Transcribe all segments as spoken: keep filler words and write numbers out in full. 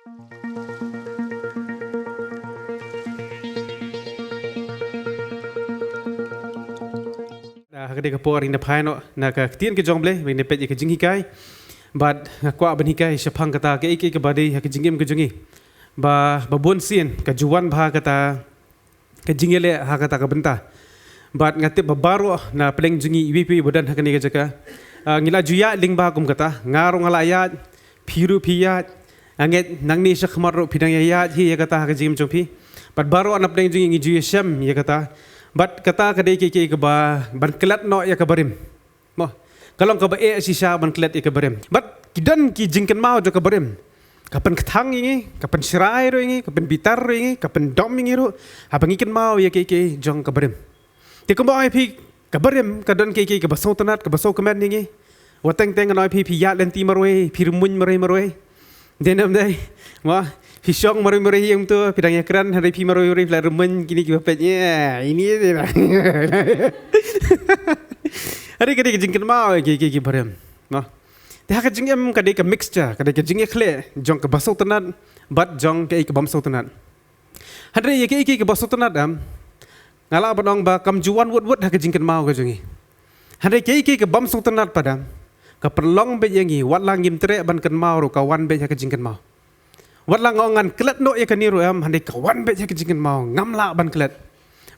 Da ha ka dei ka por ïa ngi phai noh na ka ktien ka jong U Blei, ba ngin peit ïa ka jinghikai. Bad nga kwah ban hikai shaphang kata kaei kaei kaba dei ha ka jingim ka jong ngi. Ba, ba bun sien ka ju wan bha kata ka jingïaleh ha kata ka bynta. Bad nga tip ba baroh na pdeng jong ngi iwei pa iwei ba don ha kane ka jaka, ah, ngi la ju ïaid lyngba kum kata, nga ruh nga la ïaid, phi ruh phi ïaid. Nga ngeit nangne shakhmat ruh phi dang ïaid hi ïa kata ha ka jingim jong phi. Bad baroh na pdeng jong ngi ngi ju ïashem ïa kata. Bad kata ka dei kaei kaei kaba ban klet noh ïa ka barim. Mo, ka long kaba eh shisha ban klet ïa ka barim. Bad ki don ki jingkynmaw jong ka barim ka pynkthang ïa ngi, ka pynshrai ruh ïa ngi, ka pynbitar ruh ïa ngi, ka pyndom ïa ngi ruh haba ngi kynmaw ïa kiei kiei jong ka barim. Te kumba ong ïa phi, ka barim ka don kiei kiei kaba sngewtynnat, kaba sngewkmen ïa ngi. Wat teng teng ngan ong ïa phi, phi ïaid lynti marwei, phi rymmuiñ marwei marwei. Dei ne em dei? Mo, phi shong marwei marwei hi ïa ngi tu, phi dang ïakren, hynrei phi marwei marwei phi la rymmuiñ, kine kiba peit, ïa, ine dei na. Hynrei ka dei ka jingkynmaw ïa kiei kiei ki barim. Mo. Te ha ka jingim ka dei ka mixture, ka dei ka jingïakhleh jong kaba sngewtynnat bad jong kaei ka bym sngewtynnat. Hynrei ïa kiei kiei kaba sngewtynnat em, nga lah ban ong ba kam ju wan wut wut ha ka jingkynmaw ka jong ngi. Hynrei kiei kiei ka bym sngewtynnat pat em, ka pynlong beit ïa ngi, wat la ngim treh ban kynmaw ruh ka wan beit ha ka jingkynmaw. Wat la nga ong ngan klet noh ïa kane ruh em, hynrei ka wan beit ha ka jingkynmaw, ngam lah ban klet.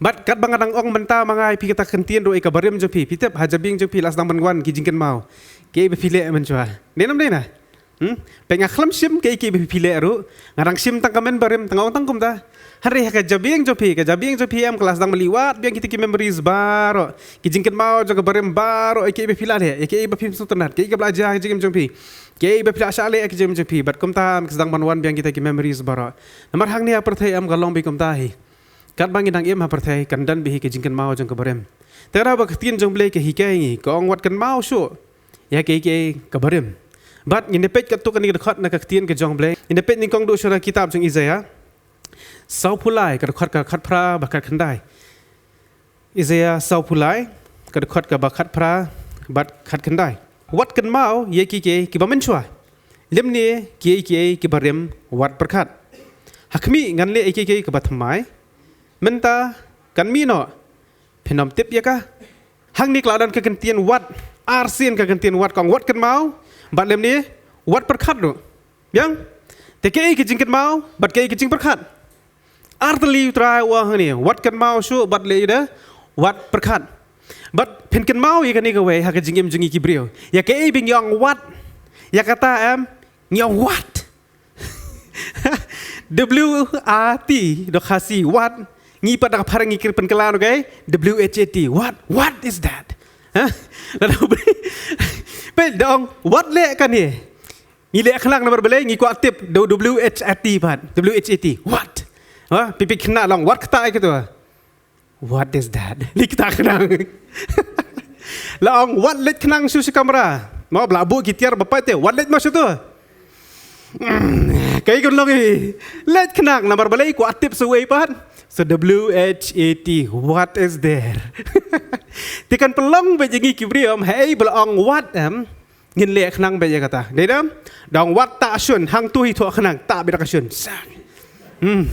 Bad katba nga dang ong mynta ma nga ïa phi kata ka ktien ruh ïa ka barim jong phi, phi tip ha jabieng jong phi la sdang ban wan ki jingkynmaw. Kiei ba phi leh mynshuwa. Dei ne em dei na? Hmm? Peit nga khlem shim kiei kiei ba phi leh ruh. Nga dang shim tang ka mynbarim, tang ong tang kumta. Hynrei ha ka jabieng jong phi, ka jabieng jong phi em ka la sdang ban leh wad biang kita ki memories baroh. Ki jingkynmaw jong ka barim baroh, ïa kiei ba phi la leh, ïa kiei ba phim sngewtynnat, kiei kaba la jia ha ka jingim jong phi. Kiei ba phi la shah leh ha ka jingim jong phi, bad kumta em ka sdang ban wan biang kita ki memories baroh. Namar hangne ha pyrthei em ka long beit kumta hi. Katba ngi dang im ha pyrthei kan don beit hi ka jingkynmaw jong ka barim. Te ka daw ba ka ktien jong U Blei ka hikai ngi, ka ong wat kynmaw shuh ïa kiei kiei ka barim. Bad ngin da peit katto katne ka dkhot na ka ktien ka jong U Blei. Ngin da peit nyngkong duh shuh na ka kitab jong Isaiah sawphew lai, ka dkhot ka khatphra bad khatkhyndai. Isaiah sawphew lai, ka dkhot kaba khatphra bad khatkhyndai. Wat kynmaw ïa kiei kiei kiba mynshuwa, lymne kiei kiei ki barim wat pyrkhat. Ha khmih ngan leh ïa kiei kiei kiba thymmai, mynta kan mih noh, phin ym tip ïa ka. Hangne ka la don ka ktien wat, ar sien ka ktien wat, ka ong wat kynmaw bad lymne wat pyrkhat ruh. Biang? Te kaei ka jingkynmaw bad kaei ka jingpyrkhat? Ar tylli U Trai u ong hangne, wat kynmaw shuh bad lymne wat pyrkhat. Bad phin kynmaw ïa kane kawei ha ka jingim jong ngi ki briew. Ïa kaei ba ngi ong wat, ïa kata em ngi ong wat. W A T, da ka Khasi, wat. Ngi pat da ka Phareng ngi kyrpad kylla, okay? W H A T, what? What is that? Ha? Lada U Blei, peit da ong wat leh kane, ngi leh khnang namar balei? Ngi kwah tip. Da W H A T pat, W H A T, what? Ha? Phi peit khynnah la ong wat kata ïa kito. What is that? Leit kata khnang. La ong wat leit khnang shuh sha kamra. Mo, ba la buh ki tiar ba pait te, wat leit mo shuh tu. Hmm, kaei kan long hi? Leit khnang, namar balei? Kwah tip sa uei pat. So W H A T, what is there? Te kan pynlong beit ïa ngi ki briew em, haei ba la ong wat em, ngin leh khnang beit ïa kata. Dei ne em? Da ong wat tah shun, hangto hi thoh khnang, tah beit da ka shun. Sak. Hmm.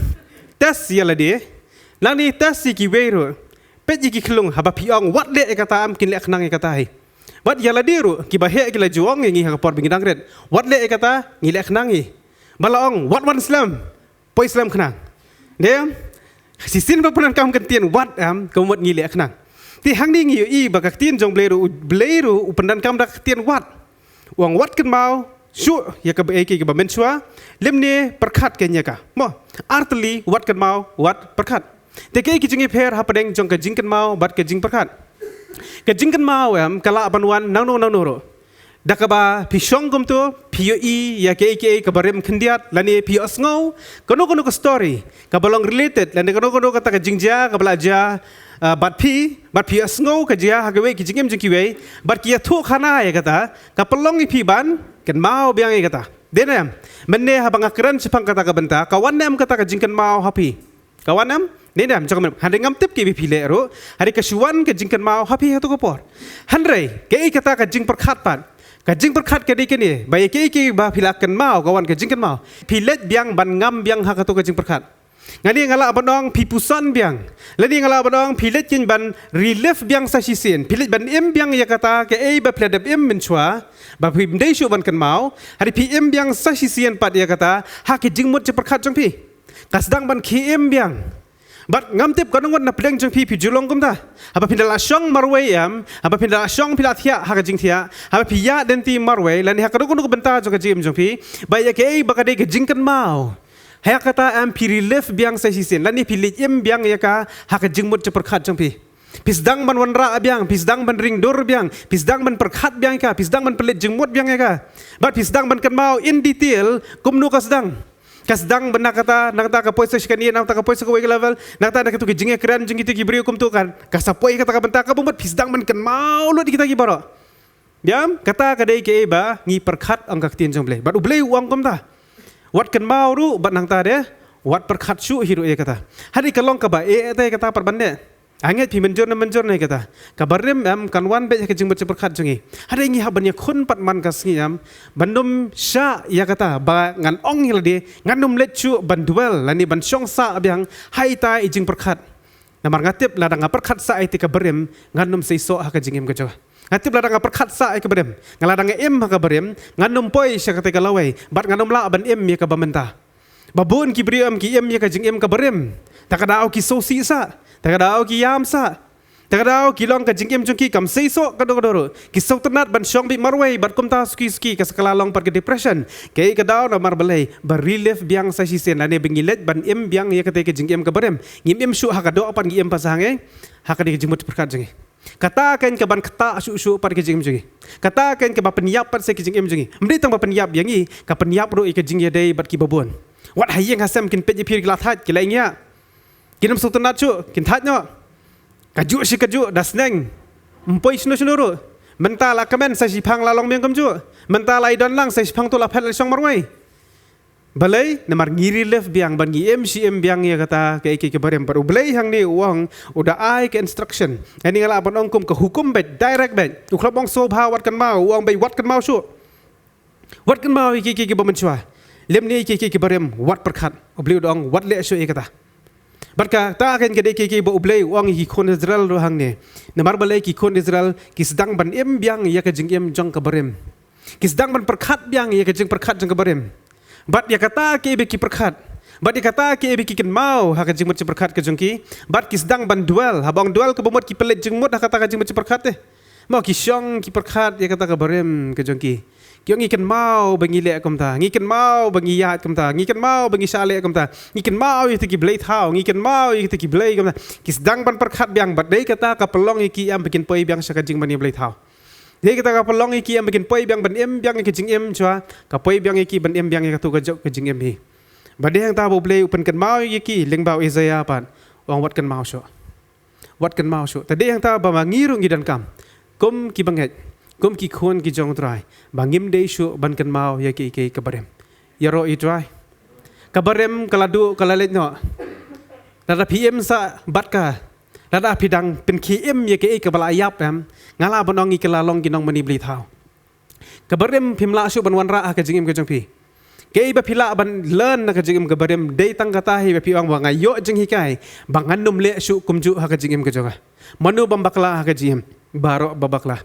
Test ïa lade. Nangne test ïa kiwei ruh. Peit ïa ki khyllung, haba phi ong wat leh ïa kata em, kin leh khnang ïa kata hi. Bad ïa lade ruh, kiba heh ki la ju ong ïa ngi ha ka por ba ngi dang rit, wat leh ïa kata, ngi leh khnang hi. Ba la ong wat wan slem, poi slem khnang. Dei em? Shisien ba pyndonkam ka ktien wat em, ka mut ngi leh khnang. Te hangne ngi ïohi ba ka ktien jong U Blei ruh, U Blei ruh u pyndonkam da ka ktien wat. U ong wat kynmaw shuh ïa kaba, ïa kiei kiba mynshuwa, lymne pyrkhat kein ïa ka. Mo, ar tylli, wat kynmaw, wat pyrkhat. Te kaei ka jingïapher hapdeng jong ka jingkynmaw bad ka jingpyrkhat? Ka jingkynmaw em ka lah ban wan nangno nangno ruh. Da kaba phi shong kumto, phi ïohi ïa kiei kiei kaba rim khyndiat, lane phi ïohsngew kano kano ka story kaba long related, lane kano kano kata ka jingjia kaba la jia, ah, bad phi, bad phi ïohsngew ka jia ha kiwei ki jingim jong kiwei, bad ki ïathuhkhana ïa kata, ka pynlong ïa phi ban kynmaw biang ïa kata. Dei ne em? Mynne haba nga kren shaphang kata ka bynta, ka wan ne em kata ka jingkynmaw ha phi? Ka wan em? Dei ne em? Jong ka mynne, hynrei ngam tip kiei ba phi leh ruh, hynrei ka shu wan ka jingkynmaw ha phi ha kato ka por. Hynrei kaei kata ka jingpyrkhat pat? Ka jingpyrkhat ka dei kane, ba ïa kiei kiei ba phi la kynmaw, ka wan ka jingkynmaw, phi leit biang ban ngam biang ha kato ka jingpyrkhat. Ngan ïa nga lah ban ong phi puson biang. Lane nga lah ban ong phi leit keiñ ban relive biang sa shisien. Phi leit ban im biang ïa kata kaei ba phi la dep im mynshuwa, ba phim dei shuh ban kynmaw. Hynrei phi im biang sa shisien pat ïa kata ha ki jingmut jingpyrkhat jong phi. Ka sdang ban khie im biang. Bad ngam tip katno ngut na pdeng jong phi phi ju long kumta. Haba phi da la shong marwei em, haba phi da la shong phi la thiah ha ka jingthiah, haba phi ïaid lynti marwei, lane ha kano kano ka bynta jong ka jingim jong phi, ba ïa kaei ba ka dei ka jingkynmaw, ha kata em phi relive biang sa shisien, lane phi leit im biang ïa ka ha ka jingmut jingpyrkhat jong phi. Phi sdang ban wanrah biang, phi sdang ban ring dur biang, phi sdang ban pyrkhat biang ïa ka, phi sdang ban pynleit jingmut biang ïa ka. Bad phi sdang ban kynmaw in detail kumno ka sdang. Ka sdang ban na kata, na kata ka poi sa shi kane, na kata ka poi sa kawei ka level, na kata na katu ka jingïakren jong kita ki briew kumtu kan. Ka sa poi kata ka bynta, kaba mut phi sdang ban kynmaw lut ïa kita ki baroh. Biang, kata ka dei kaei ba ngi pyrkhat ong ka ktien jong U Blei. Bad U Blei u ong kumta. Wat kynmaw ruh, bad na kata de, wat pyrkhat shuh hi ruh ïa kata. Hynrei ka long kaba eh te kata pat ban dei. Nga ngeit phi mynjur ne mynjur ne kata. Ka barim em kan wan beit ha ka jingmut jingpyrkhat jong ngi. Hynrei ngi hap ban ïakhun pat man ka sngi em ban ym shah ïa kata ba ngan ong ïa lade ngan ym leit shuh ban dwell lane ban shong sah biang ha ita i jingpyrkhat. Namar nga tip lada nga pyrkhat sah ïa ka barim ngan ym seisoh ha ka jingim ka jong nga. Nga tip lada nga pyrkhat sah ïa ka barim, nga lada nga im ha ka barim ngan ym poi sha kata ka lawei bad ngan ym lah ban im ïa kaba mynta. Ba bun ki briew em ki im ïa ka jingim ka barim. Ta ka daw ki sngewsih sah, ta ka daw ki ïam sah, ta ka daw ki long ka jingim jong ki kam seisoh kano kano ruh. Ki sngewtynnat ban shong beit marwei bad kumta suki suki ka sa kylla long pat ka depression. Kaei ka daw? Namar balei? Ba relive biang sa shisien lane ba ngi leit ban im biang ïa kata ka jingim ka barim. Ngim im shuh ha ka doh pat, ngi im pat sa hangne ha kane ka jingmut jingpyrkhat jong ngi. Kata keiñ kaban ktah shuh shuh pat ka jingim jong ngi. Kata keiñ kaba pynïap pat sa ka jingim jong ngi. Ym dei tang ba pynïap ïa ngi, ka pynïap ruh ïa ka jingïadei bad kiba bun. Wat ha ïing ha sem kin peit ïa phi ki la thait, ki la ïngiah. Kin ym sngewtynnat shuh, kin thait noh. Kajuh shi kajuh da sneng. Ym poi shano shano ruh. Mynta la kmen sa shiphang la long biang kumjuh. Mynta la ïadon lang sa shiphang to la phet la shong marwei. Balei? Namar ngi relive biang bad ngi im shi im biang ïa kata kaei kaei ka barim. Bad U Blei hangne u ong, u da ai ka instruction. Hangne nga lah ban ong kum ka hukum beit, direct beit. U khlem ong sngewbha wat kynmaw, u ong beit wat kynmaw shuh. Wat kynmaw ïa kiei kiei kiba mynshuwa. Lymne ïa kiei kiei ki barim wat pyrkhat. U Blei u da ong wat leh shuh ïa kata. Bad kata keiñ ka dei kaei kaei ba U Blei u ong ïa ki khun Israel ruh hangne. Namar balei? Ki khun Israel ki sdang ban im biang ïa ka jingim jong ka barim. Ki sdang ban pyrkhat biang ïa ka jingpyrkhat jong ka barim. Bad ïa kata kaei ba ki pyrkhat, bad ïa kata kaei ba ki kynmaw ha ka jingmut jingpyrkhat ka jong ki. Bad ki sdang ban dwell, haba ong dwell kaba mut ki pynleit jingmut ha kata ka jingmut jingpyrkhat te. Mo, ki shong ki pyrkhat ïa kata ka barim ka jong ki. Ki ong ngi kynmaw ba ngi leh kumta, ngi kynmaw ba ngi ïaid kumta, ngi kynmaw ba ngi shah leh kumta, ngi kynmaw ïa kita ki blei thaw, ngi kynmaw ïa kita ki blei kumta. Ki sdang ban pyrkhat biang, bad dei kata ka pynlong ïa ki em ba kin poi biang sha ka jingban ïa blei thaw. Dei kata ka pynlong ïa ki em ba kin poi biang ban im biang ïa ka jingim shuwa, ka poi biang ïa ki ban im biang ïa katu ka jong ka jingim hi. Bad dei hangta ba U Blei u pynkynmaw ïa ki lyngba u Isaiah pat, u ong wat kynmaw shuh. Wat kynmaw shuh. Te dei hangta ba ma ngi ruh ngi donkam kum ki bangeit, kum ki khun ki jong U Trai, ba ngim dei shuh ban kynmaw ïa kiei kiei ka barim. Ïaroh ïa U Trai. Ka barim ka la duh ka la leit noh. Lada phi im sah bad ka, lada phi dang pynkhie im ïa kaei kaba la ïap em, nga lah ban ong ngi kylla long ki nongmane blei thaw. Ka barim phim lah shuh ban wanrah ha ka jingim ka jong phi. Kaei ba phi lah ban learn na ka jingim ka barim dei tang kata hi ba phi ong ba nga ïoh jinghikai ba ngan ym leh shuh kumjuh ha ka jingim ka jong nga. Mano bym bakla ha ka jingim? Baroh ba bakla.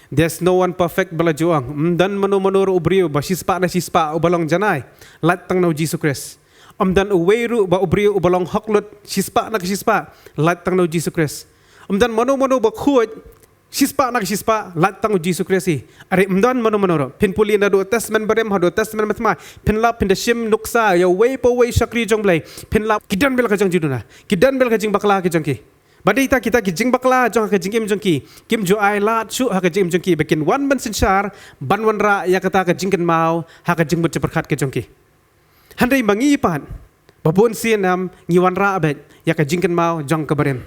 There's no one perfect ba la ju ong. Ym don mano mano ruh u briew ba shispah na shispah uba long janai, lait tang na U Jisu Khrist. Ym don uwei ruh ba u briew uba long hok lut shispah na ka shispah, lait tang na U Jisu Khrist. Ym don mano mano ba khuid shispah na ka shispah, lait tang U Jisu Khrist hi. Are ym don mano mano ruh. Phin pule naduh Testament Barim haduh Testament Myntoi, phin lap phin da shim nuksa ïa uwei pa uwei shakri jong U Blei, phin lap ki don beit la ka jong ki jingduna, ki don beit la ka jingbakla ka jong ki. Bad dei ta kita ki jingbakla jong ha ka jingim jong ki, kim ju ai lad shuh ha ka jingim jong ki ba kin wan ban synshar, ban wanrah ïa kata ka jingkynmaw ha ka jingmut jingpyrkhat ka jong ki. Hynrei ma ngi pat, ba bun sien em ngi wanrah beit ïa ka jingkynmaw jong ka barim.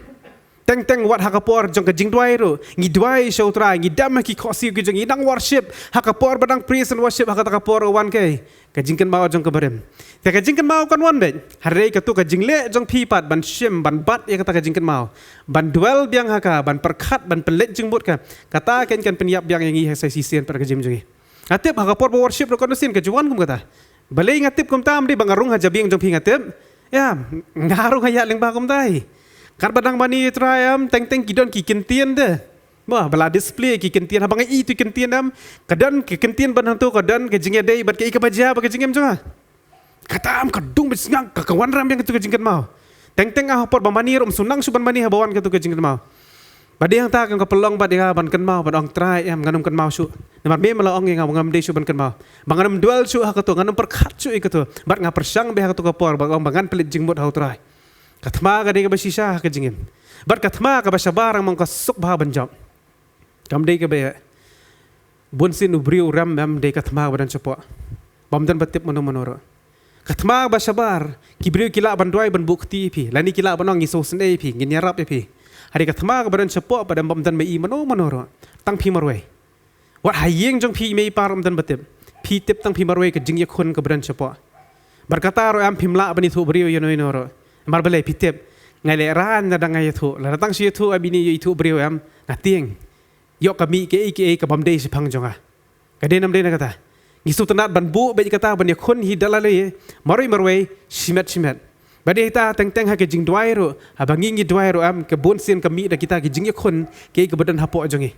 Teng teng wat ha ka por jong ka jingduwai ruh, ngi duwai sha U Trai, ngi dem ha ki khohsiew ki jong ngi, nang worship, ha ka por ba dang praise and worship, ha kata ka por wan kaei? Ka jingkynmaw jong ka barim. Te ka jingkynmaw kan wan beit, hynrei katu ka jingleh jong phi pat ban shim, ban bat ïa kata ka jingkynmaw, ban dwell biang ha ka, ban pyrkhat, ban pynleit jingmut ka, kata kan kan pynïap biang ïa ngi ha sa shisien pat ka jingim jong ngi. Nga tip ha ka por ba worship ruh ka nusin ka ju wan kum kata. Balei nga tip kumta, ym dei ba nga rung ha jabieng jong phi nga tip. Ïa, nga rung ha ïa lyngba kumta hi. Katba dang mane ïa u Trai em, teng teng ki don ki kyntien de. Mo, ba la display ki kyntien, haba nga i tu kyntien em, ka don ki kyntien ban hangto, ka don ka jingïadei bad ka i kaba jia bad ka jingim jong nga. Kata em ka dung beit sngap, ka ka wanrah biang katu ka jingkynmaw. Teng teng ha por ba mane ruh ym shu nang shuh ban mane haba wan katu ka jingkynmaw. Ba dei hangta ka ka pynlong bad ïa nga ban kynmaw, ban ong Trai em, ngan ym kynmaw shuh. Namar me me la ong ïa nga ba ngam dei shuh ban kynmaw. Ba ngan ym duel shuh ha katu, ngan ym pyrkhat shuh ïa katu. Bad nga pyrshang beit ha katu ka por ba ong ba ngan pynleit jingmut ha u Trai. Ka thma ka dei kaba shisha ha ka jingim. Bad ka thma kaba shabar em ong ka suk bha ban jop. Kam dei kaba ïa. Bun sien u briew u rem em dei ka thma ba don shapoh. Bym don ba tip mano mano ruh. Ka thma ba shabar, ki briew ki lah ban duwai ban buh kti ïa phi, lane ki lah ban ong ngi sngewsynei ïa phi, ngin ïarap ïa phi. Hynrei ka thma ba don shapoh pat em bym don ba i mano mano ruh. Tang phi marwei. Wat ha ïing jong phi i mei i pa ruh ym don ba tip. Phi tip tang phi marwei ka jingïakhun kaba don shapoh. Bad kata ruh em phim lah ban ïathuh briew ïano ïano ruh. Namar balei phi tip. Nga leh rang na dang nga ïathuh. Lada tang shu ïathuh em ïa ïathuh briew em. Nga tieng. Ïoh ka mih kaei kaei ka bym dei shaphang jong nga. Ka dei nam dei na kata. Ngi sngewtynnat ban buh beit kata ban ïakhun hi da lade, marwei marwei, shimet shimet. Ba dei ta teng teng ha ka jingduwai ruh, haba ngi ngi duwai ruh em, ka bun sien ka mih da kita ki jingïakhun, kaei kaba don hapoh jong ngi.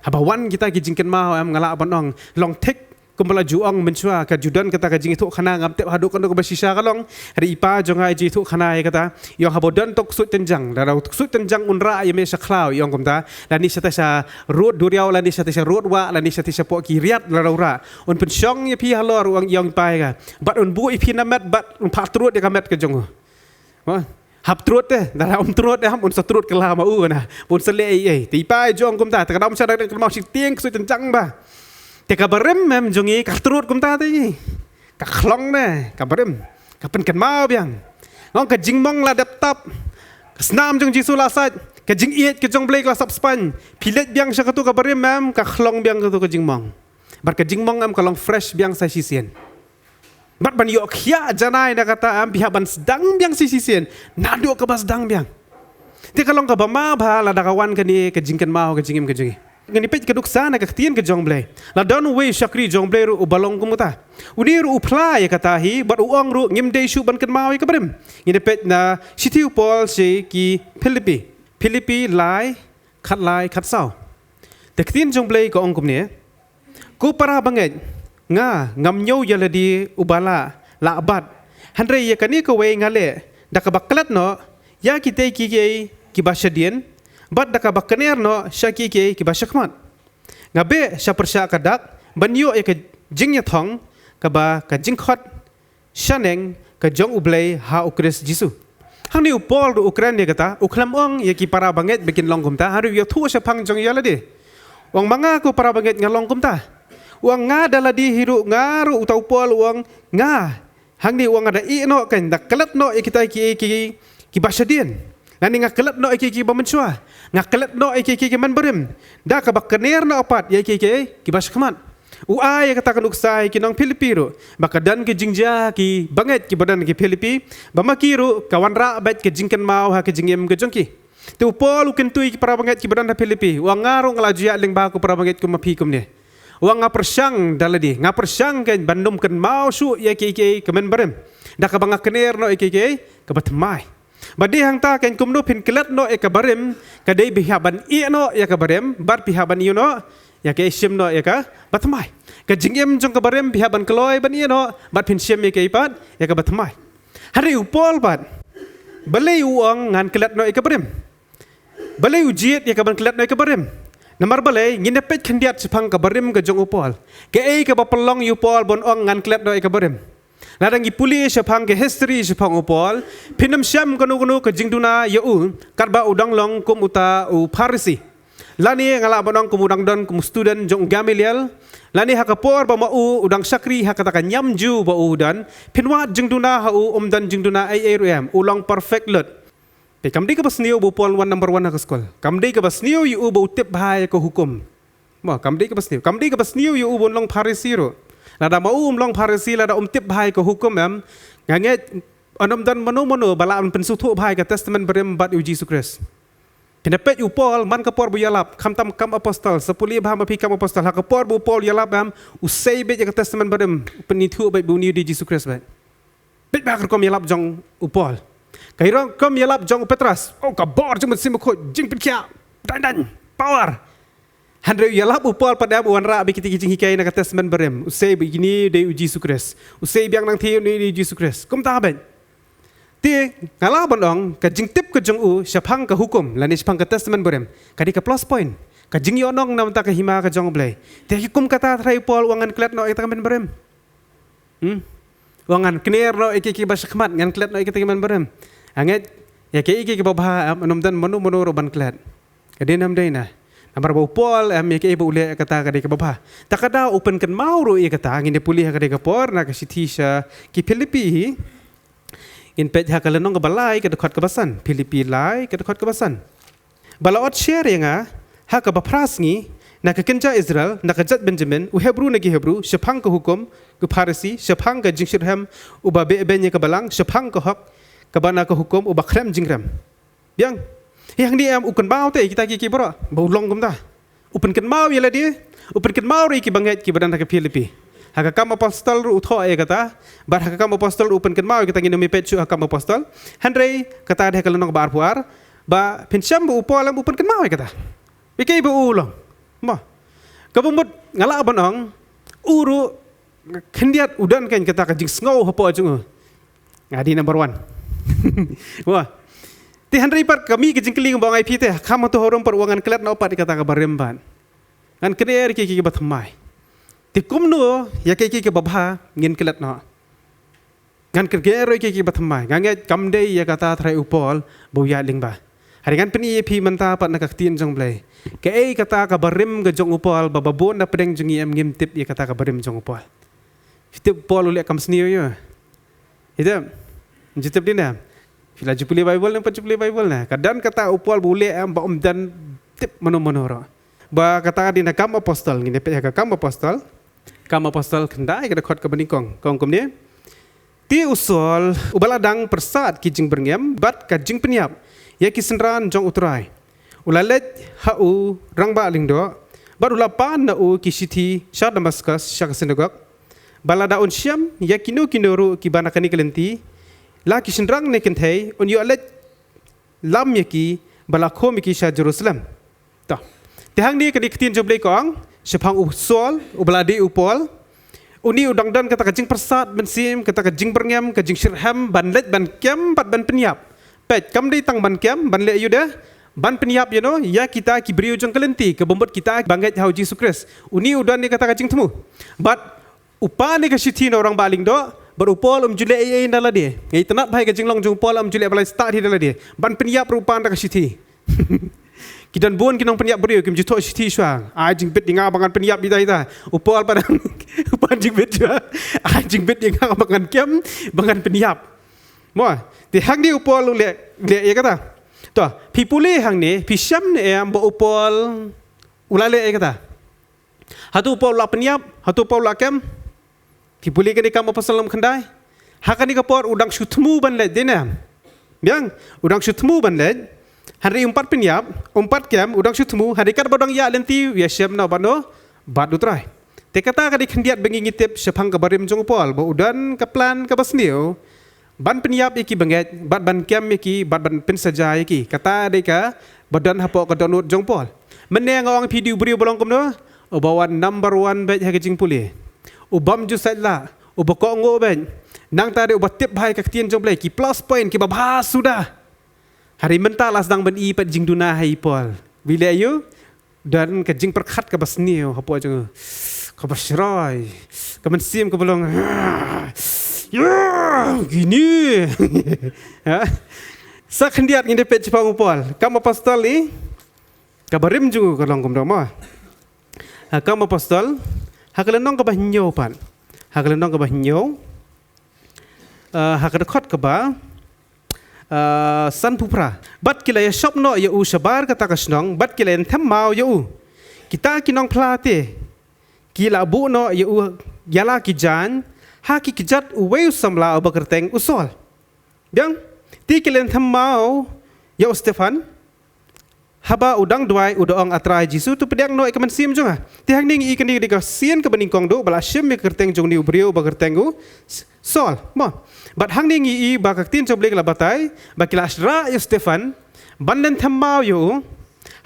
Haba wan kita ki jingkynmaw em, nga lah ban ong, long thik, kumba la ju ong mynshuwa, ka ju don kata ka jingïathuhkhana, ngam tip haduh katno kaba shisha ka long, hynrei i pa jong nga i ju ïathuhkhana ïa kata, ïa haba don to u ksuid tynjang, lada u ksuid tynjang un rah ïa me sha khlaw, ïa ong kumta, lane shatei sha rud duriaw, lane shatei sha rud wah, lane shatei shapoh ki riat lada u rah. Un pynshong ïa phi halor, u ong, ïa ong i pa ïa ka. Bad un buh ïa phi na met, bad un phah trud ïa ka met ka jong u. Mo? Hap trud te, lada um trud em, un sa trud kylla ma u na. Un sa leh ei ei. Te i pa i ju ong kumta, te ka dang um shah dang dang kynmaw shitieng ksuid tynjang ba. Te ka barim em jong ngi ka trud kumta te. Ka khlong ne, ka barim. Ka pynkynmaw biang. Nga ong ka jingmong la dep tap. Ka snam jong Jisu la sait. Ka jingïeit ka jong Blei ka la sap spaiñ. Phi leit biang sha katu ka barim em, ka khlong biang katu ka jingmong. Bad ka jingmong em ka long fresh biang sa shisien. Bad ban ïoh khiah janai na kata em, phi hap ban sdang biang sa shisien. Naduh kaba sdang biang. Te ka long kaba ma bha lada ka wan kane ka jingkynmaw ka jingim ka jong ngi. Ngan ïa peit ka nuksa na ka ktien ka jong Blei. La don uwei u shakri jong Blei ruh uba long kum uta. Une ruh u phla ïa kata hi, bad u ong ruh ngim dei shuh ban kynmaw ïa ka barim. Ngin ïa peit na shithi u Paul sha ki Philippi. Philippi lai, khatlai, khatsaw. Te ka ktien jong Blei ka ong kumne. Ko para bangeit, nga ngam ñiew ïa lade uba la, la bat. Hynrei ïa kane kawei nga leh, da kaba klet noh, ïa kitei kiei kiei kiba shadien, bad da kaba kner noh, sha kiei kiei kiba shakhmat. Nga beh sha pyrshah ka dak, ban ïoh ïa ka jingïathong, kaba ka jingkhot, shaneng, ka jong U Blei ha U Khrist Jisu. Hangne u Paul ruh u kren ïa kata, u khlem ong ïa ki para bangeit ba kin long kumta, hynrei u ïathuh shaphang jong ïa lade. U ong ma nga ko para bangeit nga long kumta. U ong nga da lade hi ruh nga ruh uta u Paul u ong nga. Hangne u ong nga da ïeh noh kan da klet noh ïa kita kiei kiei kiba shadien. Lane nga klet noh ïa kiei kiei kiba mynshuwa. Nga klet noh ïa kiei kiei ki mynbarim. Da kaba kner noh pat ïa kiei kiei kiba shakhmat. U ai ïa kata ka nuksa ïa ki nong Philippi ruh. Ba ka don ka jingjia ki bangeit kiba don ki Philippi. Ba ma ki ruh ka wanrah beit ka jingkynmaw ha ka jingim ka jong ki. Te u Paul u kyntu ïa ki para bangeit kiba don ha Philippi. U ong nga ruh nga la ju ïaid lyngba ko para bangeit kum ma phi kumne. U ong nga pyrshang da lade. Nga pyrshang kan ban ym kynmaw shuh ïa kiei kiei ki mynbarim. Da kaba nga kner noh ïa kiei kiei kaba thymmai. Ba dei hangta kan kumno phin klet noh ïa ka barim, ka dei phi hap ban ïeh noh ïa ka barim, bad phi hap ban ïeh noh, ïa ka shim noh ïa kaba thymmai. Ka jingim jong ka barim phi hap ban kloi ban ïeh noh, bad phin shim ïa ka pat, ïa kaba thymmai. Hynrei u Paul pat. Balei u ong ngan klet noh ïa ka barim. Balei u jied ïa ka ban klet noh ïa ka barim. Namar balei ngin ïa peit khyndiat shaphang ka barim ka jong u Paul. Kaei kaba pynlong ïa u Paul ban ong ngan klet noh ïa ka barim. Lada ngi pule shaphang ka history shaphang u Paul, phin ym shem kano kano ka jingduna ïa u, katba u dang long kum uta u Pharisi. Lane nga lah ban ong kum u dang don kum u student jong u Gamaliel, lane ha ka por ba ma u u dang shakri ha kata ka niam Jiw ba u don, phin wad jingduna ha u, um don jingduna ei ei ruh em, u long perfect lut. Te kam dei kaba sniew ba u Paul wan number one ha ka skul. Kam dei kaba sniew ïa u ba u tip bha ïa ka hukum. Mo, kam dei kaba sniew. Kam dei kaba sniew ïa u ba un long Pharisi ruh. Lada ma u um long Pharisi, lada um tip bha ïa ka hukum em. Nga ngeit, un ym don mano mano ba lah ban pynsngewthuh bha ïa ka Testament Barim bad ïa u Jisu Khrist. Phin da peit u Paul man ka por ba u ïalap, khamtam Kam Apostol, sa pule bha ma phi Kam Apostol, ha ka por ba u Paul u ïalap em, u sei beit ïa ka Testament Barim, u pynithuh beit ba une u dei Jisu Khrist beit. Beit bha ka rukom ïalap jong u Paul. Ka rukom ïalap jong u Petros, oh, ka bor jong u Mynsiem Bakhuid, jingpynkhiah, dang dang, power. Hynrei u ïalap u Paul pat em, u wanrah beit kita ki jinghikai na ka Testament Barim, u sei beit une u dei u Jisu Khrist, u sei biang nangta une u dei u Jisu Khrist. Kumta beit. Te nga lah ban ong ka jingtip ka jong u shaphang ka hukum lane shaphang ka Testament Barim ka dei ka plus point, ka jingïohnong na bynta ka hima ka jong U Blei. Te kum kata, Trai u Paul u ong ngan klet noh ïa kata ka Testament Barim. Hmm? U ong ngan kner noh ïa kiei kiei ba shakhmat, ngan klet noh ïa kata ka Testament Barim. Nga ngeit ïa kiei kiei kiba bha, em, ym don mano mano ruh ban klet. Ka dei ne ym dei ne? Namar ba u Paul em, ïa kiei ba u leh kata ka dei kaba bha. Te ka daw u pynkynmaw ruh ïa kata, ngin ïa pule ha katei ka por na ka shithi sha ki Philippi hi. Ngin peit ha ka lynnong kaba lai ka dkhot kaba san. Philippi lai ka dkhot kaba san. Ba la ot sher ïa nga ha kaba phra sngi na ka kynja Israel, na ka jait Benjamin, u Hebru na ki Hebru, shaphang ka hukum, u Pharisi, shaphang ka jingshitrhem, uba behbeiñ ïa ka balang, shaphang ka hok kaba na ka hukum, uba khrem jingrem. Biang. Ïa hangne em u kynmaw te kita ki, ki baroh ba u long kumta. U pynkynmaw ïa lade, u pynkynmaw ruh ïa kiba ngeit kiba don ha ki Philippi. Ha ka Kam Apostol ruh u thoh ïa kata, bad ha ka Kam Apostol ruh u pynkynmaw ïa kata, ngin ym ïa peit shuh ha ka Kam Apostol. Hynrei kata dei ha ka lynnong ba arphew ar, ba phin shem ba u Paul em u pynkynmaw ïa kata. Ïa kiei ba u long. Mo. Kaba mut nga lah ban ong, u ruh khyndiat u don keiñ kata ka jingsngew hapoh jong u. Nga dei number one. Wah. Te hynrei pat ka mih ka jingkylli ba nga ai phi te, kham hato harum pat u ong ngan klet noh pat ïa kata kaba rim pat. Ngan kner ïa kiei kiei kiba thymmai. Te kumno ïa kiei kiei kiba bha ngin klet noh? Ngan kner ruh ïa kiei kiei kiba thymmai. Nga ngeit kam dei ïa kata Trai u Paul ba u ïaid lyngba. Hynrei ngan pyni ïa phi mynta pat na ka ktien jong U Blei, kaei kata kaba rim ka jong u Paul, ba ba bun na pdeng jong ngi em ngim tip ïa kata kaba rim jong u Paul. Phi tip u Paul u leh kam sniew ïa u? Ïa tip? Ngi tip dei ne? Phi la ju pule Bible ne, pat ju pule Bible ne? Ka don kata u Paul ba u leh em ba um don tip mano mano ruh. Ba kata dei na Kam Apostol, ngin ïa peit ha ka Kam Apostol. Kam Apostol khyndai ka dkhot kaba nyngkong. Ka ong kumne. Te u Saul, uba la dang pyrsad ki jingbyrngem bad ka jingpynïap ïa ki synran jong u Trai, u la leit ha u rangbah lyngdoh, bad u la pan na u ki shithi sha Damaskus sha ka synagog, ba lada un shem ïa kino kino ruh kiba na kane ka lynti, la ki shynrang ne kynthei, un ïoh leit lam ïa ki, ba la khum ïa ki sha Jerusalem. To. Te hangne ka dei ka ktien jong U Blei ka ong shaphang u Saul, uba la dei u Paul. Une u dang don kata ka jingpyrsad mynsiem, kata ka jingbyrngem, ka jingshitrhem ban leit ban kem bad ban pynïap. Peit, kam dei tang ban kem, ban leh ïa u de, ban pynïap ïa no, ïa kita ki briew jong ka lynti, kaba mut kita ba ngeit ha u Jisu Khrist. Une u don ïa kata ka jingthmu. Bad u pan ïa ka shithi na u rangbah lyngdoh, bad u Paul um ju leh ei ei na lade. Nga itynnad bha ïa ka jinglong jong u Paul, um ju leh ba la stad hi na lade. Ban pynïap ruh u pan da ka shithi. Ki don bun ki nongpynïap briew, kim ju thoh shithi shuwa. Ai jingbit ïa nga ba ngan pynïap ïa ita ita. U Paul pat u pan jingbit shuwa. Ai jingbit ïa nga ba ngan kem, ba ngan pynïap. Mo, te hangne u Paul u leh, leh ïa kata. To, phi pule hangne, phi shem ne em ba u Paul u la leh ïa kata? Hato u Paul u la pynïap, hato u Paul u la kem? Phi pule kane Kam Apostol lynnong khyndai. Ha kane ka por u dang shu thmu ban leit, dei ne? Biang, u dang shu thmu ban leit. Hynrei um pat pynïap, um pat kem, u dang shu thmu, hynrei katba u dang ïaid lynti, u ïashem noh bad no, bad u Trai. Te kata ka dei khyndiat ba ngi ngi tip shaphang ka barim jong u Paul, ba u don ka plan kaba sniew ban pynïap ïa ki bangeit, bad ban kem ïa ki, bad ban pynsaja ïa ki. Kata dei kaba don hapoh ka dohnud jong u Paul. Mynne nga ong phi dei u briew ba long kumno? Uba wan number one beit ha ka jingpule. U bym ju sait lah, uba kohnguh beit. Nangta dei uba tip bha ïa ka ktien jong U Blei, ki plus point kiba bha suda. Hynrei mynta la sdang ban i pat jingduna ha i Paul. Ba i leh aïu? Don ka jingpyrkhat kaba sniew hapoh jong u. Kaba shroi. Ka mynsiem kaba long. Ïa, kine. Ha? Sa khyndiat ngin ïa peit shaphang u Paul. Kam Apostol i, kaba rim jong u ka long kumno mo? Ha, Kam Apostol, ha ka lynnong kaba hynñiew pat. Ha ka lynnong kaba hynñiew. Ah, ha ka dkhot kaba, ah, sanphew phra. Bad ki la ïashop noh ïa u shabar kata ka shnong, bad ki la ïathem maw ïa u. Kita ki nongphla te ki la buh noh ïa u ïa la ki jaiñ, ha ki kjat uwei u samla uba kyrteng u Saul. Biang, te ki la ïathem maw ïa u Stephan, Haba u dang duwai, u da ong, A Trai Jisu, to pdiang noh ïa ka mynsiem jong nga. Te hangne ngi i kane ka dei ka sien kaba nyngkong duh ba la shim ïa ka kyrteng jong une u briew ba kyrteng u S-, Saul. Mo. Bad hangne ngi i ba ka ktien jong U Blei ka la batai ba ki la shah ïa u Stephan ban len them maw ïa u.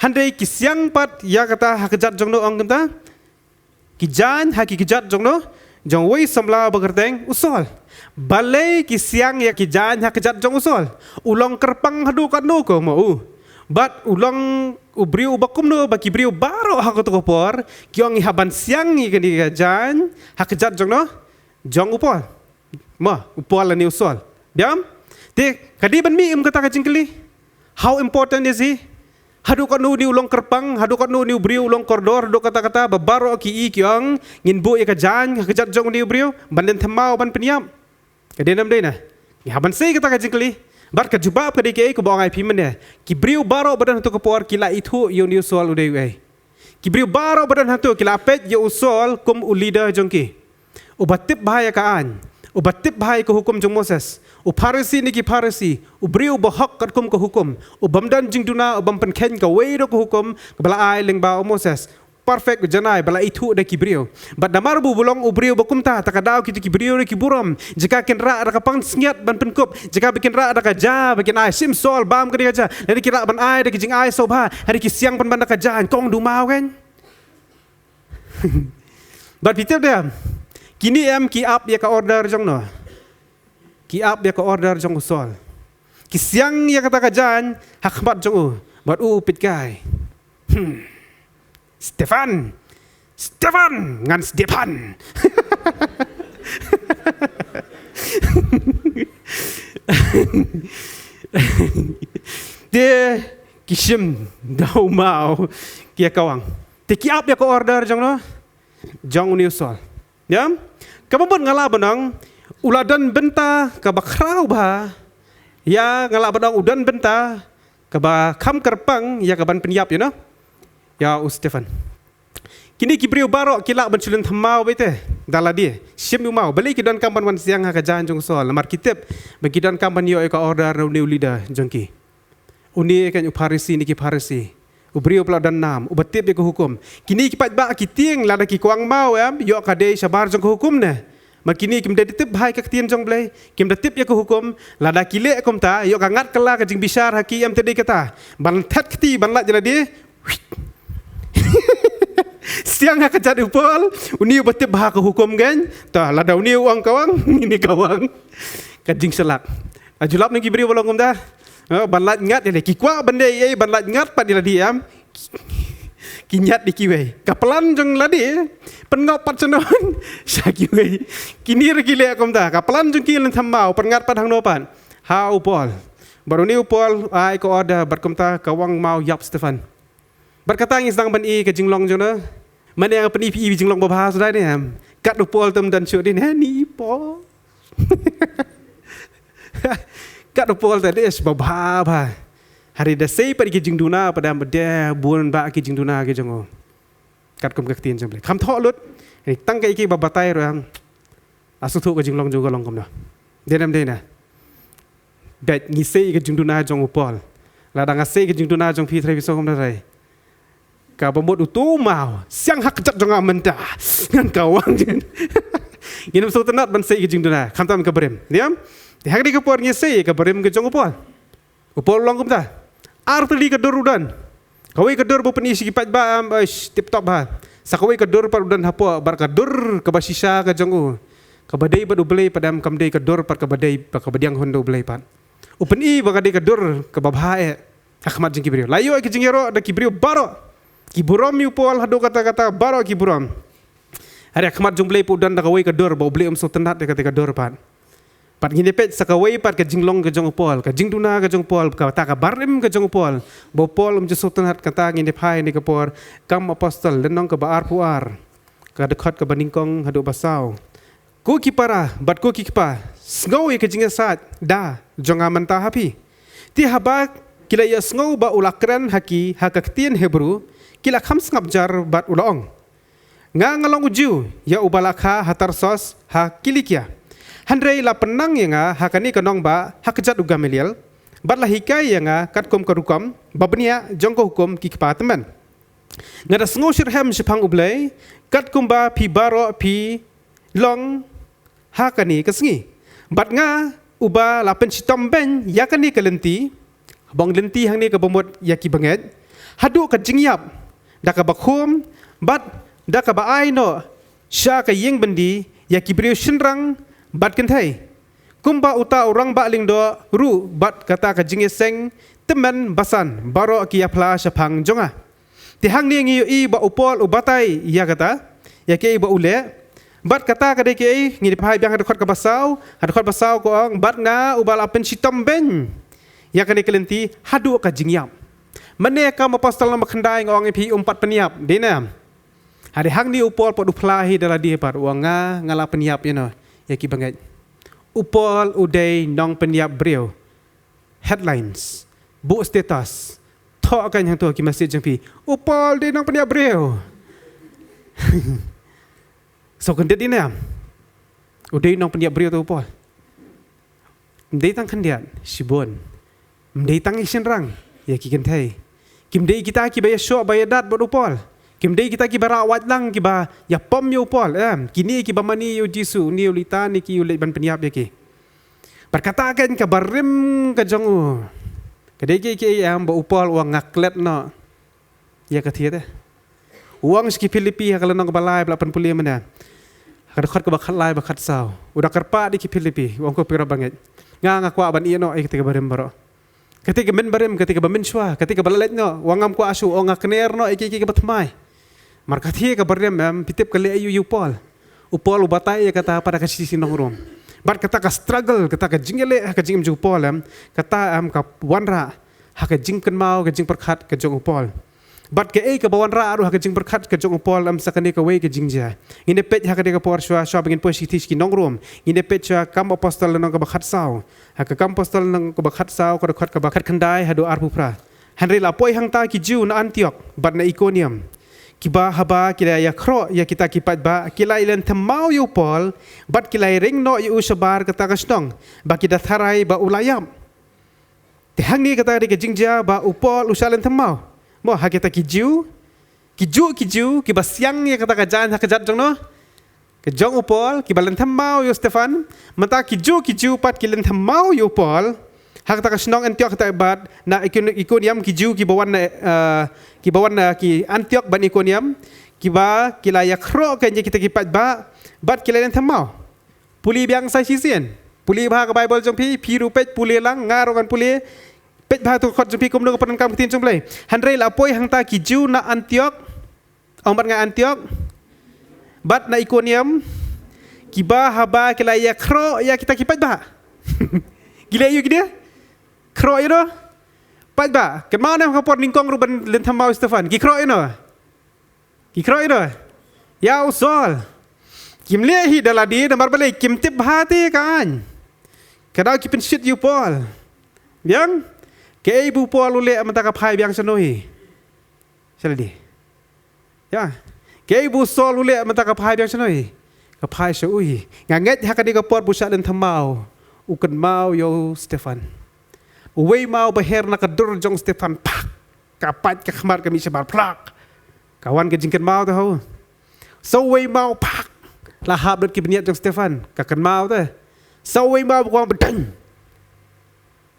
Hynrei ki siang pat ïa kata ha ka jait jong no, ong kumta, ki jaiñ ha ki kjat jong no, jong uwei samla ba kyrteng u Saul. Balei ki siang ïa ki jaiñ ha kjat jong u Saul? U long kyrpang haduh katno ko mo u. Bad u long u briew uba kumno ba ki briew baroh ha kato ka por ki ong, ngi hap ban siang ïa kane ka jaiñ ha kjat jong no, jong u Paul. Mo, u Paul lane u Saul. Biang? Te ka dei ban mih kum kata ka jingkylli. How important is he? Haduh katno une u long kyrpang, haduh katno une u briew u long kordor, haduh katta katta ba baroh ki i ki ong, ngin buh ïa ka jaiñ ha kjat jong une u briew ban len them maw ban pynïap. Ka dei ne ym dei na? Ngi hap ban sei kata ka jingkylli. Bad ka jubab ka dei kaei kaba ong ïa phi mynne. Ki briew baroh ba don hato ka por ki la ithuh ïa une u Saul u dei uei. Ki briew baroh ba don hato ki la peit ïa u Saul kum u leader jong ki. Uba tip bha ïa ka aiñ, uba tip bha ïa ka hukum jong Moses, u Pharisi ne ki Pharisi, u briew uba hok katkum ka hukum, u bym don jingduna, u bym pynkheiñ kawei ruh ka hukum kaba la ai lyngba u Moses. Perfect, u janai ba la ithuh da ki briew. Bad namar ba u long u briew ba kumta, ta ka daw kito ki briew ruh ki burom. Jaka kin rah da ka pansngiat ban pynkup, jaka ba kin rah da ka ja ba kin ai, shim Saul, bam ka dei ka ja, lane ki rah ban ai da ka jingai sngewbha, hynrei ki siang pynban da ka ja, kong du maw kan. Bad phi tip de em, kine em ki ap ïa ka order jong no. Ki ap ïa ka order jong u Saul. Ki siang ïa kata ka jaiñ ha khmat jong u. Bad u peit kai. Hmm. Stephan. Stephan, ngan Stephan. Te ki shim da u maw ki ïa kawang. Te ki ap ïa ka order jong no, jong une u Saul. Ïa? Kaba mut nga lah ban ong, u la don bynta kaba khraw bha. Ïa, nga lah ban ong u don bynta kaba kham kyrpang ïa kaban pynïap, you know, ïa u Stephan. Kine ki briew baroh ki lah ban shu len them maw beit te da lade. Shim u maw, balei ki donkam ban wan siang ha ka jaiñ jong u Saul? Namar ki tip ba ki donkam ban ïoh ïa ka order na une u leader jong ki. Une kan u Pharisi ne ki Pharisi, u briew ba la don nam, uba tip ïa ka hukum. Kine ki paidbah ki tieng, lada ki kwah maw em, ïoh ka dei shabar jong ka hukum ne? Ma kine kim da tip bha ïa ka ktien jong Blei, kim da tip ïa ka hukum. Lada ki leh kumta, ïoh ka ngat kylla ka jingbishar ha ki, em, te dei kata ban thet kti, ban lait ïa lade. Siang ha ka jait u Paul, une uba tip bha ka hukum kan. Ta, lada une u ong kawang, une kawang. Ka jingshlak. A, ju lap na ki briew ba long kumta. Ha, ban lait ngat ïa lade, ki kwah ban dei ei, ban lait ngat pat ïa lade, em. Ki ñiad ïa kiwei. Ka plan jong lade, pynngop pat sha no, sha kiwei. Kine ruh ki leh kumta. Ka plan jong ki len them maw, pynngat pat hangno pat? Ha u Paul. Bad une u Paul ai ka order, bad kumta kawang maw ïap Stephan. Bad kata ngi sdang ban i ka jinglong jong no. Mane nga pyni phi i jinglong babha sdang ne em. Kat u Paul te ym don shuh dien, ha, ni Paul. Kat u Paul te dei ba bha bha. Hynrei da sei pat ïa ki jingduna, pat da em, ba dei bun bah ki jingduna ki jong u. Katkum ka ktien jong Blei. Kham thoh lut. Hynrei tang kaei kaei ba batai ruh em. La sngewthuh ka jinglong jong u ka long kumno. Dei ne ym dei na? Bad ngi sei ka jingduna jong u Paul. Lada nga sei ka jingduna jong phi, trai, phi sngew kumno, trai? Kaba mut uto u maw, siang ha kjat jong nga mynta. Ngan kawang. Ngin ym sngewtynnat ban sei ka jingduna. Khamtam ka barim. Dei em? Te ha kane ka por ngi sei ka barim ka jong u Paul. U Paul u long kumta. Ar tylli ka dur u don. Kawei ka dur ba u pyni sha ki paidbah, em, eish, tip top bha. Sa kawei ka dur pat u don hapoh, bad ka dur kaba shisha ka jong u, kaba dei bad U Blei pat, em, kam dei ka dur pat kaba dei, kaba dei hangno U Blei pat. U pyni ba ka dei ka dur kaba bha eh ha khmat jong ki briew. La ïoh ki jingïaroh da ki briew baroh. Ki burom ïa u Paul haduh katta katta, baroh ki burom. Hynrei ha khmat jong U Blei pat u don da kawei ka dur ba U Blei um sngewtynnat ïa kata ka dur pat. Bad ngin ïa peit sa kawei pat ka jinglong ka jong u Paul, ka jingduna ka jong u Paul, kata ka barim ka jong u Paul, ba u Paul um ju sngewtynnat. Kata ngin ïa phai ha kane ka por, Kam Apostol, lynnong kaba arphew ar, ka dkhot kaba nyngkong haduh ba saw. Ko ki para bad ko ki kpa, sngew ïa ka jingïasaid da jong nga mynta ha phi. Te haba ki la ïohsngew ba u la kren ha ki ha ka ktien Hebru, ki la kham sngap jar bad u la ong, Nga, nga long u Jiw, ïa uba la kha ha Tarsos ha Kilikia. Hynrei la pynnang ïa nga ha kane ka nongbah ha kjat u Gamaliel, bad la hikai ïa nga katkum ka rukom ba bniah jong ka hukum ki kpa tymmen. Nga da sngewshitrhem shaphang U Blei, katkum ba phi baroh phi long ha kane ka sngi. Bad nga uba la pynshitom beiñ ïa kane ka lynti, bong lynti hangne kaba mut ïa ki bangeit, haduh ka jingïap, da kaba khum, bad da kaba ai noh sha ka ïing byndi ïa ki briew shynrang bad kynthei, kumba uta u rangbah lyngdoh ruh bad kata ka jingïaseng tymmen basan baroh ki ïaphla shaphang jong nga. Te hangne ngi ïohi ba u Paul u batai ïa kata, ïa kaei ba u leh. Bad kata ka dei kaei, ngi phai biang ha dkhot kaba saw, ha dkhot ba saw ka ong, bad nga uba la pynshitom beiñ ïa kane ka lynti haduh ka jingïap. Mynne Kam Apostol lynnong ba khyndai nga ong ïa phi um pat pynïap, dei ne em? Hynrei hangne u Paul pat u phla hi da lade pat, u ong nga, nga la pynïap ïa no, ïa ki bangeit. U Paul u dei nongpynïap briew. Headlines, buh status, thoh kan hangto ki message jong phi, u Paul dei nongpynïap briew. So khyndiat dei ne em? U dei nongpynïap briew te u Paul? Ym dei tang khyndiat, shibun. Ym dei tang ïa ki shynrang, ïa ki kynthei. Kim dei kita kiba ïashoh ba ïadat bad u Paul. Kim dei kita kiba rah wait lang, kiba ïapom ïa u Paul, em. Kine kiba mane ïa u Jisu, une u Lita ne ki, u leit ban pynïap ïa ki. Bad kata kan ka barim ka jong u. Ka dei kaei kaei, em, ba u Paul u ong nga klet noh ïa ka thie te. U ong sha ki Philippi ha ka lynnong kaba lai ba la pynpule mynne, ha ka dkhot kaba khatlai bad khatsaw, u da kyrpad ïa ki Philippi, u ong, ko parabangeit, nga, nga kwah ban ïeh noh ïa kata ka barim baroh. Kata ka mynbarim, kata kaba mynshuwa, kata kaba la leit noh, u ong ngam kwah shuh, u ong nga kner noh ïa kiei kiei kiba thymmai. Namar ka thie ka barim, em, phi tip ka leh aïu ïa u Paul? U Paul u batai ïa kata pat ha ka shithi sha ki nong Rom. Bad kata ka struggle, kata ka jingïaleh ha ka jingim jong u Paul, em, kata, em, ka wanrah ha ka jingkynmaw, ka jingpyrkhat ka jong u Paul. Bad kaei kaba wanrah ruh ha ka jingpyrkhat ka jong u Paul, em, sa kane kawei ka jingjia. Ngin ïa peit ha kane ka por shuwa, shuwa ba ngin poi sha ki shithi sha ki nong Rom, ngin ïa peit shuwa Kam Apostol lynnong kaba khatsaw. Ha ka Kam Apostol lynnong kaba khatsaw, ka dkhot kaba khatkhyndai haduh arphew phra. Hynrei la poi hangta ki Jiw na Antiok bad na Ikonium, kiba haba ki la ïakhroh ïa kita ki paidbah, ki la ïaleh thymmai ïa u Paul, bad ki la ïaring noh ïa u shabar kata ka shnong, ba ki da tharai ba u la ïap. Te hangne kata ka dei ka jingjia ba u Paul u shah leh thymmai. Mo, ha kita ki Jiw, ki juh ki Jiw kiba siang ïa kata ka jaiñ ha ka kjat jong no, ka jong u Paul, kiba leh thymmai ïa u Stephan. Mynta ki juh ki Jiw pat ki leh thymmai ïa u Paul ha kata ka shnong Antiok, kata bad na Ikon-, Ikonium, ki Jiw kiba wan na, eh, kiba wan na ki Antiok bad Ikonium, kiba ki la ïakhroh kan ïa kita ki paidbah, bad ki la leh thymmai. Pule biang sa shisien. Pule bha ka Baibl jong phi, phi ruh peit, pule lang, nga ruh ngan pule. Peit bha tu ka kot jong phi kumno ka pyndonkam ka ktien jong U Blei. Hynrei la poi hangta ki Jiw na Antiok. Ong bad nga, Antiok. Bad na Ikonium. Kiba haba ki la ïakhroh ïa kita ki paidbah. Ki leh aïu kine? Khroh ïa no paidbah. Kynmaw ne ha ka por nyngkong ruh ban leh thymmai ïa u Stephan, ki khroh ïa no? Ki khroh ïa no? Ïa u Saul. Kim leh hi da lade namar balei? Kim tip bha te ka aiñ. Ka daw ki pynshit ïa u Paul. Biang. Kaei ba u Paul u leh mynta ka phai biang shano hi? Sha lade. Ïa. Kaei ba u Saul u leh mynta ka phai biang shano hi? Ka phai sha u hi. Nga ngeit ha kane ka por ba u shah leh thymmai, u kynmaw ïa u Stephan. Uwei maw ba her na ka dur jong u Stephan, phak. Ka pait ka khmat ka mih shabar, phlak. Ka wan ka jingkynmaw te ho. Sa uwei maw, phak. La hap lut ki bniat jong u Stephan, ka kynmaw te. Sa uwei maw ba kwah ba dang.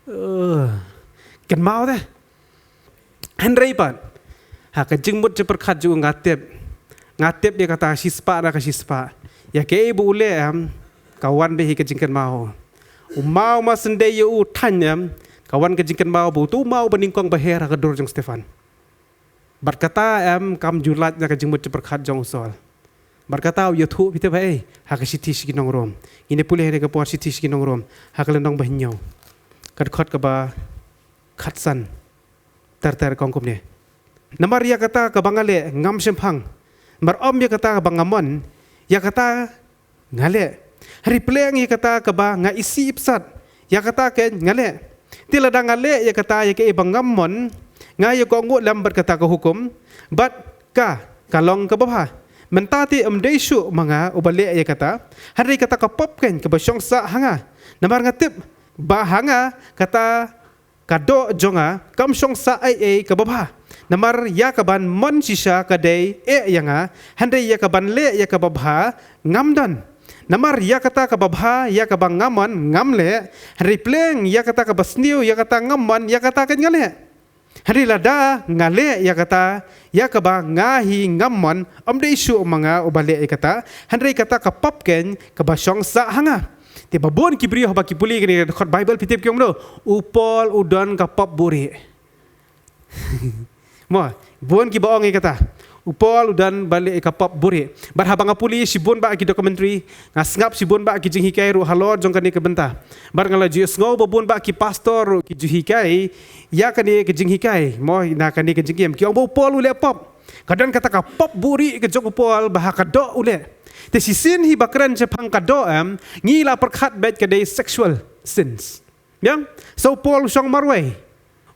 Eh, kynmaw te. Hynrei pat ha ka jingmut jingpyrkhat jong u, nga tip, nga tip ïa kata shispah na ka shispah. Ïa kaei ba u leh, em, ka wan beit hi ka jingkynmaw. U maw ma shen dei ïa u thaiñ, em, ka wan ka jingkynmaw ba uto u maw ba nyngkong ba her ha ka dur jong u Stephan. Bad kata, em, kam ju lait na ka jingmut jingpyrkhat jong u Saul. Bad kata u ïathuh, phi tip, ha ei, ha ka shithi sha ki nong Rom. Ngin ïa pule ha kane ka por shithi sha ki nong Rom, ha ka lynnong ba hynñiew, ka dkhot kaba khatsan ter ter, ka ong kumne: Namar ïa kata kaba nga leh ngam shemphang, namar ym ïa kata kaba nga mon, ïa kata nga leh. Hynrei pleng ïa kata kaba nga isih ipsat, ïa kata keiñ nga leh. Te lada nga leh ïa kata ïa kaei ba ngam mon, nga ïa kohnguh lem bad kata ka hukum, bad ka ka long kaba bha. Mynta te ym dei shuh ma nga uba leh ïa kata, hynrei kata ka pop keiñ kaba shong sah ha nga. Namar nga tip ba ha nga kata ka doh jong nga kam shong sah ei ei kaba bha. Namar ïa ka ban mon shisha ka dei eh ïa nga, hynrei ïa ka ban leh ïa kaba bha ngam don. Namar ïa kata kaba bha ïa kaba nga mon ngam leh, hynrei pleng ïa kata kaba sniew ïa kata ngam mon, ïa kata kein nga leh. Hynrei lada nga leh ïa kata ïa kaba nga hi ngam mon, ym dei shuh ma nga uba leh ïa kata, hynrei kata ka pop kein kaba shong sah ha nga. Te ba bun ki briew haba ki pule kane ka dkhot Baibl, phi tip ki ong kumno? U Paul u don ka pop buhrieh. Mo, bun kiba ong ïa kata. U Paul u don ba leh ïa ka pop buhrieh. Bad haba nga pule shibun bah ki documentary, nga sngap shibun bah ki jinghikai ruh halor jong kane ka bynta. Bad nga la ju sngew ba bun bah ki pastor ruh ki ju hikai ïa kane ka jinghikai, mo, na kane ka jingim. Ki ong ba u Paul u leh pop. Ka don kata ka pop buhrieh ka jong u Paul ba ha ka doh u leh. Te shisien hi ba kren shaphang ka doh, em, ngi la pyrkhat beit ka dei sexual sins. Biang, so u Paul u shong marwei.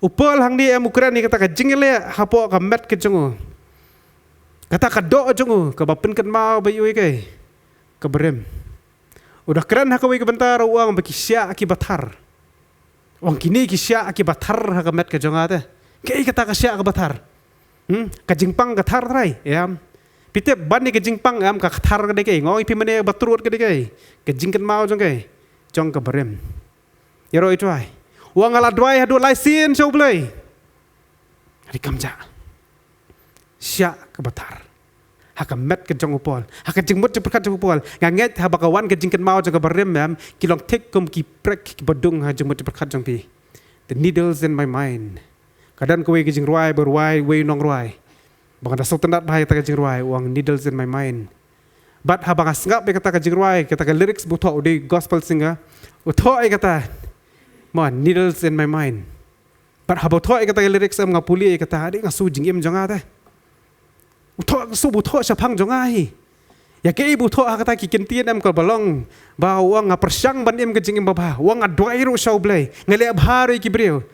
U Paul hangne, em, u kren ïa kata ka jingleh hapoh ka met ka jong u. Kata ka doh jong u kaba pynkynmaw ba ïoh ïa kaei? Kaba rim. U da kren ha kawei ka bynta ruh u ong ba ki shiah kiba thar. U ong kine ki shiah kiba thar ha ka met ka jong nga te. Kaei kata ka shiah kaba thar? Hmm? Ka jingpang ka thar trai, em. Phi tip ban ïa ka jingpang, em, ka thar ka dei kaei? Nga ong ïa phi mynne ba trud ka dei kaei? Ka jingkynmaw jong kaei? Jong kaba rim. Ïaroh ïa u trai. U ong nga la duwai haduh lai sien sha U Blei. Hynrei kam jah. Shiah kaba thar ha ka met ka jong u Paul, ha ka jingmut jingpyrkhat jong u Paul. Nga ngeit haba ka wan ka jingkynmaw jong kaba rim, em, ki long thik kum ki prek kiba dung ha jingmut jingpyrkhat jong phi. The needles in my mind. Ka don kawei ka jingrwai ba rwai wei u nongrwai. Ba nga da sngewtynnat bha ïa kata ka jingrwai, u ong needles in my mind. Bad haba nga sngap ïa kata ka jingrwai, kata ka lyrics ba u thoh, u dei gospel singer, u thoh ïa kata, mo, needles in my mind. Bad haba u thoh ïa kata ka lyrics, em, nga pule ïa kata, dei nga sngew jingim jong nga te. U thoh, sngew ba u thoh shaphang jong nga hi. Ïa kaei ba u thoh ha kata ki kyntien, em, kaba long ba u ong nga pyrshang ban im ka jingim babha, u ong nga duwai ruh sha U Blei, nga leh bha ruh ïa ki briew.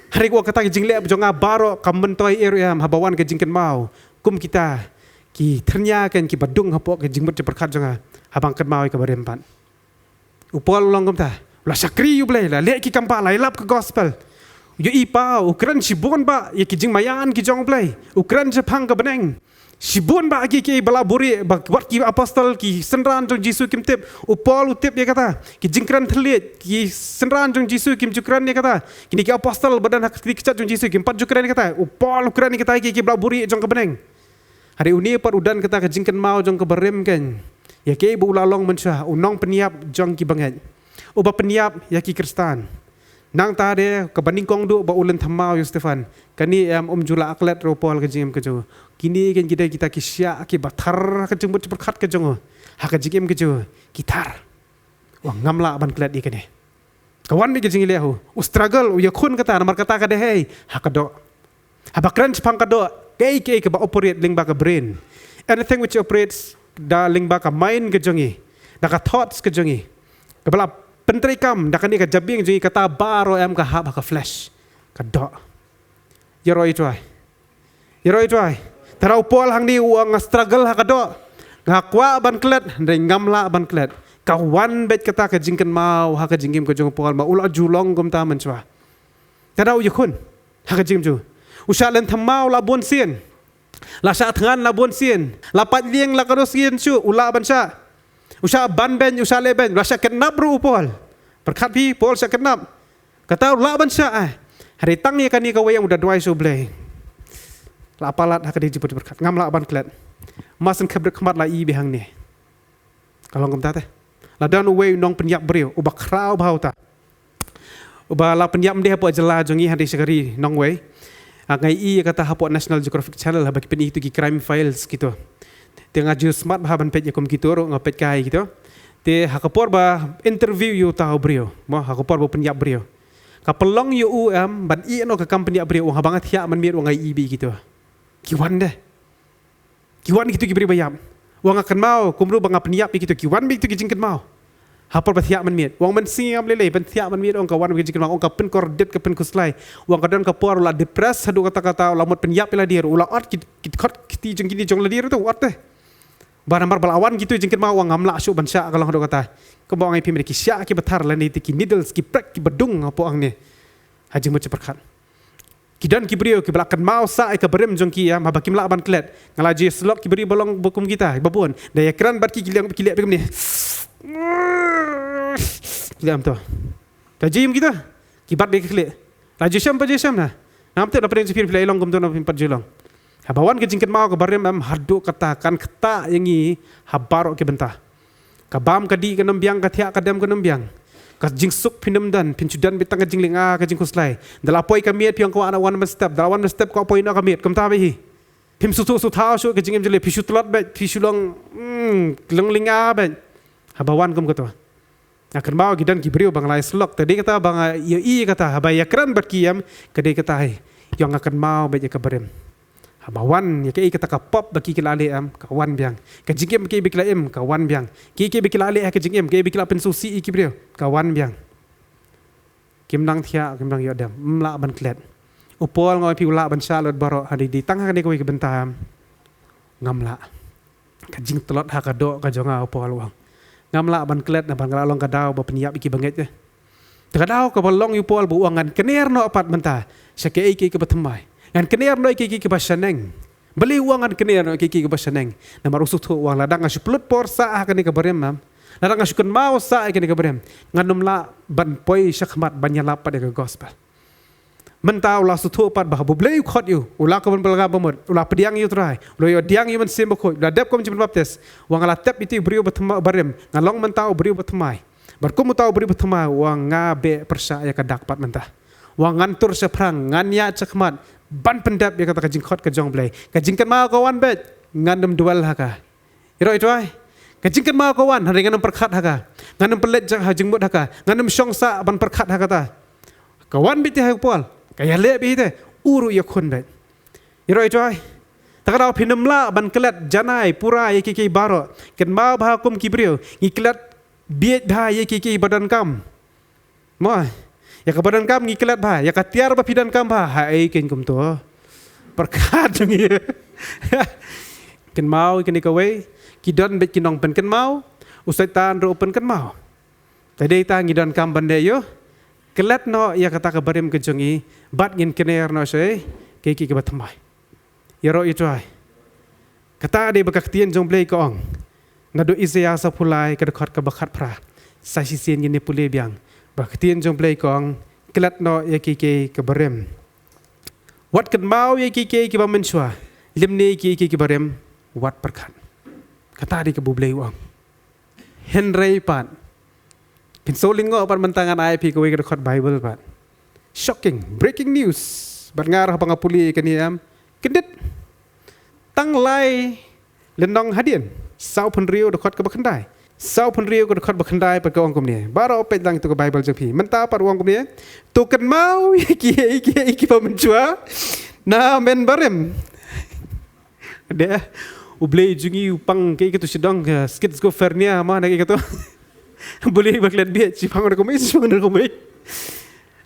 Hynrei u ong kata ka jingleh jong nga baroh kam myntoi ei ruh, em, haba wan ka jingkynmaw kum kita ki thyrnia kein kiba dung hapoh ka jingmut jingpyrkhat jong nga haba nga kynmaw ïa kaba rim pat. U Paul u long kumta. U la shakri U Blei, la leh ki kam bha, la ïalap ka gospel. U ïohi paw, u kren shibun bah ïa ki jingmaïan ki jong U Blei. U kren shaphang ka bneng. Shibun bah kiei kiei ba la buhrieh, ba wat ki apostol, ki synran jong Jisu kim tip. U Paul u tip ïa kata. Ki jingkren thylliej, ki synran jong Jisu kim ju kren ïa kata. Kine ki apostol ba don ha ki kjat jong Jisu kim pat ju kren ïa kata. U Paul u kren ïa kata, kiei kiei ba la buhrieh jong ka bneng. Hynrei une pat u don kata ka jingkynmaw jong kaba rim kein. Ïa kaei ba u la long mynshuwa, u nongpynïap jong ki bangeit, uba pynïap ïa ki Khristan. Nangta de kaba nyngkong duh ba u lynthem maw ïa u Stephan, kane em um ju la klet ruh u Paul ha ka jingim ka jong u. Kine kein ki dei kita ki shiah kiba thar ha ka jingmut jingpyrkhat ka jong u, ha ka jingim ka jong u ki thar. U ong ngam lah ban klet ïa kane. Ka wan beit ka jingleh ha u. U struggle, u ïakhun kata, namar kata ka dei hei ha ka doh. Haba kren shaphang ka doh, kaei kaei kaba operate lyngba ka brain. Anything which operates da lyngba ka mind ka jong ngi, da ka thoughts ka jong ngi, kaba la pyntreikam da kane ka jabieng jong ngi, kata baroh em ka hap ha ka flesh, ka doh. Ïaroh ïa u trai. Ïaroh ïa u trai. Te u Paul hangne u ong nga struggle ha ka doh. Nga kwah ban klet, hynrei ngam lah ban klet. Ka wan beit kata ka jingkynmaw ha ka jingim ka jong u Paul, ma u la ju long kumta mynshuwa. Te u ïakhun ha ka jingim jong u. U shah lynthem maw la bun sien. La shah thngan la bun sien. La pait lieng la katto sien shuh, u lah ban shah. U shah ban beiñ, u shah leh beiñ, u la shah kidnap ruh u Paul. Pyrkhat phi, Paul shah kidnap. Kata u lah ban shah ai. Hynrei tang ïa kane kawei em u da duwai sha u Blei. La palat ha kane ka jingpyrkhat, ngam lah ban klet. Mar shen khep rit khmat la i beit hangne. Ka long kumta te. La don uwei u nongpynïap briew uba khraw bha uta, uba la pynïap ym dei hapoh jylla jong ngi, hynrei sha ka ri nongwei. Nga ïohi ïa kata hapoh National Geographic Channel, haba ki pyni kito ki crime files kito. Te nga ju smat bha ban peit ïa kum kito ruh, nga peit kai kito. Te ha ka por ba interview ïa uta u briew, mo, ha ka por ba u pynïap briew, ka pynlong ïa u em ban ïeh noh ka kam pynïap briew, u ong haba nga thiah man miet u ong nga ïohi beit ïa kito. Ki wan de. Ki wan kito ki briew ba ïap. U ong nga kynmaw kumno ba nga pynïap ïa kito, ki wan beit kito ki jingkynmaw. Ha por ba thiah man miet, u ong mynsiem lei lei ban thiah man miet, u ong ka wan beit ka jingkynmaw, u ong ka pynkordit, ka pynkhuslai. U ong ka don ka por u la depress haduh katta katta, u la mut pynïap ïa lade ruh, u la ot ki, ki dkhot kti jong kine jong lade ruh te u ot te. Ba namar ba la wan kito ki jingkynmaw, u ong ngam lah shuh ban shah, ka long haduh katta. Kumba ong ïa phi mynne, ki shiah kiba thar lane te ki needles, ki prek kiba dung hapoh hangne. Ka jingmut jingpyrkhat. Ki don ki briew kiba la kynmaw sah ïa ka barim jong ki, ïa, haba kim lah ban klet. Nga la ju ïa syllok ki briew ba long ba kum kita, ba bun. Da ïa kren bad ki, ki leh, ki leh ba kumne. Ki leh kumto. Ka jingim kita. Ki bat bad ki leh. La ju shem, ba ju shem na. Ngam tip na pdeng jingpyni phi la ïa long kumto na phi pat ju long. Haba wan ka jingkynmaw ka barim em, haduh katta kan ktah ïa ngi ha baroh ki bynta. Ka bam ka dih kan ym biang, ka thiah ka dem kan ym biang. Ka jingsuk phin ym don, phin shu don beit tang ka jinglinga, ka jingkhuslai. Da la poi ka miet phi ong kwah na wan mynstep, da la wan mynstep kwah poi noh ka miet, kumta beit hi. Phim sngewthuh sngewthaw shuh ka jingim jong lei, phi shu tlot beit, phi shu long, hmm, long linga beit. Haba wan kum kato. Nga kynmaw ki don ki briew ba nga la ïa syllok, te dei kata ba nga ïohi kata, haba ïa kren bad ki em, ka dei kata hi. Ïa nga kynmaw beit ïa ka barim. Haba wan ïa kaei kata ka pop ba ki, ki la leh em, ka wan biang. Ka jingim kaei ba ki la im, ka wan biang. Kaei kaei ba ki la leh ha ka jingim, kaei ba ki la pynsngewsih ïa ki briew, ka wan biang. Kim nang thiah, kim nang ïoh dem, ym lah ban klet. U Paul nga ong ïa phi u lah ban shah lut baroh, ha dei dei tang ha kane kawei ka bynta em. Ngam lah. Ka jingtlot ha ka doh ka jong nga, u Paul u ong. Ngam lah ban klet namar nga la long ka daw ba pynïap ïa ki bangeit eh. Te ka daw kaba long ïa u Paul ba u ong ngan kner noh pat mynta sha kaei kaei kaba thymmai. Ngan kner noh ïa kaei kaei kaba shaneng. Balei u ong ngan kner noh ïa kaei kaei kaba shaneng? Namar u sngewthuh u ong lada nga shu pynlut por sah ha kane ka barim em, lada nga shu kynmaw sah ïa kane ka barim, ngan ym lah ban poi shakhmat ban ïalap pat ïa ka gospel. Mynta u la sngewthuh pat ba haba U Blei u khot ïa u, u la kum ban pynlong ba mut, u la pdiang ïa U Trai, u la ïoh pdiang ïa U Mynsiem Bakhuid, u la dep kum u jingpynbaptis. U ong nga la tep ïa u briew ba thymmai barim, nga long mynta u briew ba thymmai. Bad kum uta u briew ba thymmai, u ong nga beh pyrshah ïa ka dak pat mynta. U ong ngan tur shaphrang, ngan ïaid shakhmat ban pyndep ïa kata ka jingkhot ka jong U Blei. Ka jingkynmaw ka wan beit, ngan ym duel ha ka. Ïaroh ïa U Trai. Ka jingkynmaw ka wan, hynrei ngan ym pyrkhat ha ka. Ngan ym pynleit jong ha jingmut ha ka. Ngan ym shong sah ban pyrkhat ha kata. Ka wan beit te ha u Paul. Ka ïaleh beit te. U ruh ïakhun beit. Ïaroh ïa U Trai. Te ka daw phin ym lah ban klet janai pura ïa kiei kiei baroh. Kynmaw ba ha kum ki briew ngi klet bieit bha ïa kiei kiei ba donkam. Mo, ïa kaba donkam ngi klet bha, ïa ka tiar ba phi donkam bha, haei kein kumto. Pyrkhat jong ngi. Kynmaw ïa kane kawei, ki don beit ki nongpynkynmaw, u Soitan ruh u pynkynmaw. Te dei tang ngi donkam ban leh ïoh, klet noh ïa kata ka barim ka jong ngi, bad ngin kner noh sha kaei kaei kaba thymmai. Ïaroh ïa U Trai. Kata dei ba ka ktien jong U Blei ka ong. Naduh Isaïah sawphew lai ka dkhot kaba khatphra. Sa shisien ngin ïa pule biang. Ba ka ktien jong U Blei ka ong. Klet noh ïa kiei kiei kiba rim. Wat kynmaw ïa kiei kiei kiba mynshuwa. Lymne ïa kiei kiei kiba rim. Wat pyrkhat. Kata dei kaba U Blei u ong. Hynrei pat. Phin sngewlyngngoh pat mynta ngan ai phi kawei ka dkhot Bible pat. Shocking, breaking news. Bad nga ruh haba nga pule kane em. Kyndit. Tang lai lynnong hadien. Sawphew hynriew dkhot kaba khyndai. Sawphew hynriew ka dkhot ba khyndai pat ka ong kumne. Baroh peit lang ïa tu ka Bible jong phi. Mynta pat u ong kumne. To kynmaw ïa kiei kiei kiba mynshuwa. Na men barim. Dei, U Blei jong ngi u pang kaei kato sha dong ka schizophrenia mo na kaei kato. U Blei ba klet bieit, shipang na kumne, shipang na kumne.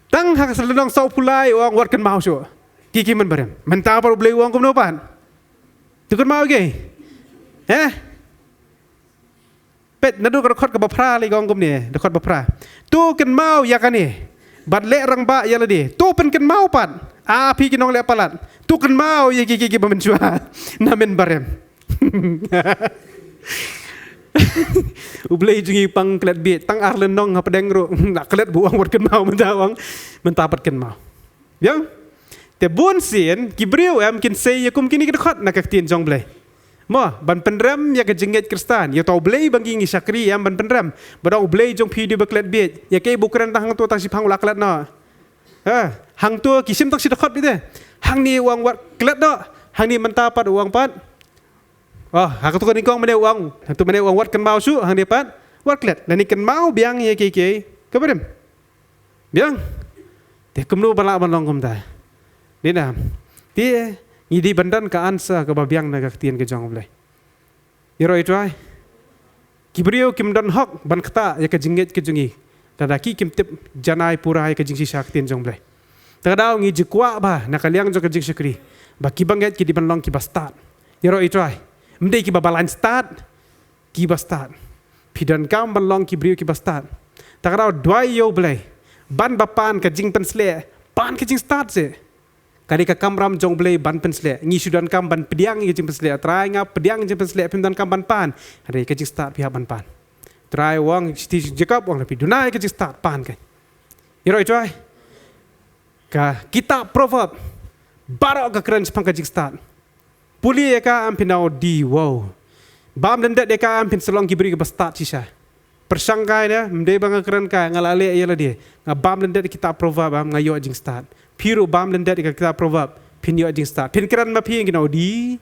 Tang ha ka sa lynnong sawphew lai u ong wat kynmaw shuh. Kiei kiei men barim. Mynta pat U Blei u ong kumno pat. To kynmaw kiei. Eh? Peit, naduh ka dkhot kaba phra lei ka ong kumne, dkhot ba phra. To kynmaw ïa kane. Bad leh rangbah ïa lade. To pynkynmaw pat. A phi ki nongleh palat. To kynmaw ïa kiei kiei kiba mynshuwa. Na men barim. U Blei jong ngi pang klet bieit. Tang ar lynnong hapdeng ruh. La klet ba u ong wat kynmaw mynta u ong. Mynta pat kynmaw. Biang? Te bun sien, ki briew em kin sei ïa kum kine ki dkhot na ka ktien jong U Blei. Mo, ban pynrem ïa ka jingngeit Khristan, ïa uta U Blei ba ngi ngi shakri em ban pynrem. Ba dei U Blei jong phi u dei ba klet bieit, ïa kaei ba u kren tang hangto tang shipang u la klet noh. Ha, hangto ki shim tang shi dkhot beit te. Hangne u ong wat klet noh, hangne mynta pat u ong pat. Oh, ha kato ka nyngkong mynne u ong, hangto mynne u ong wat kynmaw shuh, hangne pat, wat klet. Lane kynmaw biang ïa kiei kiei, kaba rim. Biang. Te kumno ba lah ban long kumta. Dei na. Te ngi dei ban don ka answer kaba biang na ka ktien ka jong U Blei. Ïaroh ïa U Trai. Ki briew kim don hok ban ktah ïa ka jingngeit ka jong ngi. Lada ki kim tip janai pura ïa ka jingshisha ktien jong U Blei. Te ka daw ngi ju kwah ba na ka liang jong ka jingshakri. Ba kiba ngeit ki dei ban long kiba stad. Ïaroh ïa U Trai. Ym dei kiba balang stad. Kiba stad. Phi donkam ban long ki briew kiba stad. Te ka daw duwai ïa U Blei. Ban ba pan ka jingpynsleh. pan ka jingstad seh. Ka dei ka kamram jong U Blei ban pynsleh. Ngi shu donkam ban pdiang ïa ka jingpynsleh. Trai, nga pdiang ïa ka jingpynsleh, phim donkam ban pan. Hynrei ka jingstad phi hap ban pan. Trai u ong, shithi Jakob u ong, lada phi duna ïa ka jingstad, pan ka. Ïaroh ïa u Trai. Ka kitab Proverb baroh ka kren shaphang ka jingstad. Pule ïa ka, em, phin ïoh di, wow. Bam lyndet ïa ka, em, phin sa long ki briew kiba stad shisha. Pyrshang kai ne, ym dei ba nga kren kai, nga la leh ïa lade. Nga bam lyndet ïa kitab Proverb, em, nga ïoh jingstad. Phi ruh bam lyndet ïa ka kitab Proverb, phin ïoh jingstad. Phin kren ma phi, kin ïoh di.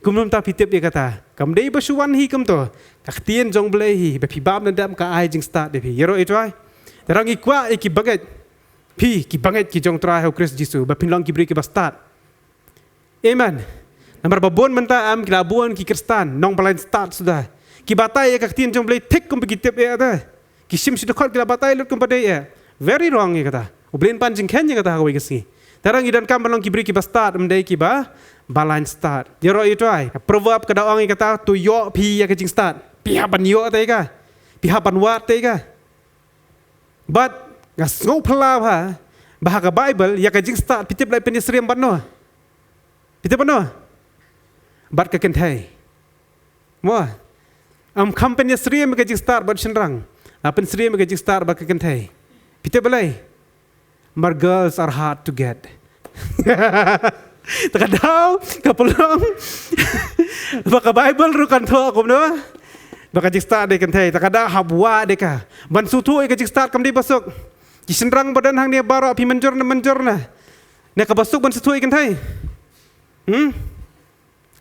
Kumno mynta phi tip ïa kata? Kam dei ba shu wan hi kumto. Ka ktien jong U Blei hi, ba phi bam lyndet, em, ka ai jingstad ïa phi. Ïaroh ïa u Trai. Te ngi kwah ïa ki bangeit. Phi, ki bangeit ki jong U Trai ha U Khrist Jisu, ba phin long ki briew kiba stad. Amen. Namar ba bun mynta, em, ki la bun ki Khristan nongbalang stad suda. Ki batai ïa ka ktien jong U Blei thik kumba ki tip ïa kata. Ki shim shi dkhot ki la batai lut kumba dei ïa. Very wrong ïa kata. U Blei un pan jingkheiñ ïa kata ha kawei ka sngi. Te ngi donkam ban long ki briew kiba stad, ym dei kiba balang stad. Ïaroh ïa u Trai. Proverb ka da ong ïa kata, to ïoh phi ïa ka jingstad. Phi hap ban ïoh te ïa ka. Phi hap ban wad te ïa ka. Bad nga sngew phylla bha ba ha ka Baibl ïa ka jingstad phi tip la pynïasyriem bad no? Phi tip bad no? Bad ka kynthei. Mo. Em, kham pynïasyriem ïa ka jingstad bad shynrang. La pynsyriem ïa ka jingstad bad ka kynthei. Phi tip balei? Mar girls are hard to get. Te ka daw ka pynlong ba ka Baibl ruh kan thoh kumno ba ka jingstad dei kynthei. Te ka daw hap wad ïa ka. Ban sngewthuh ïa ka jingstad kam dei ba suk. Ki shynrang ba don hangne baroh, phi mynjur ne ym mynjur ne, ne kaba suk ban sngewthuh ïa kynthei? Hmm?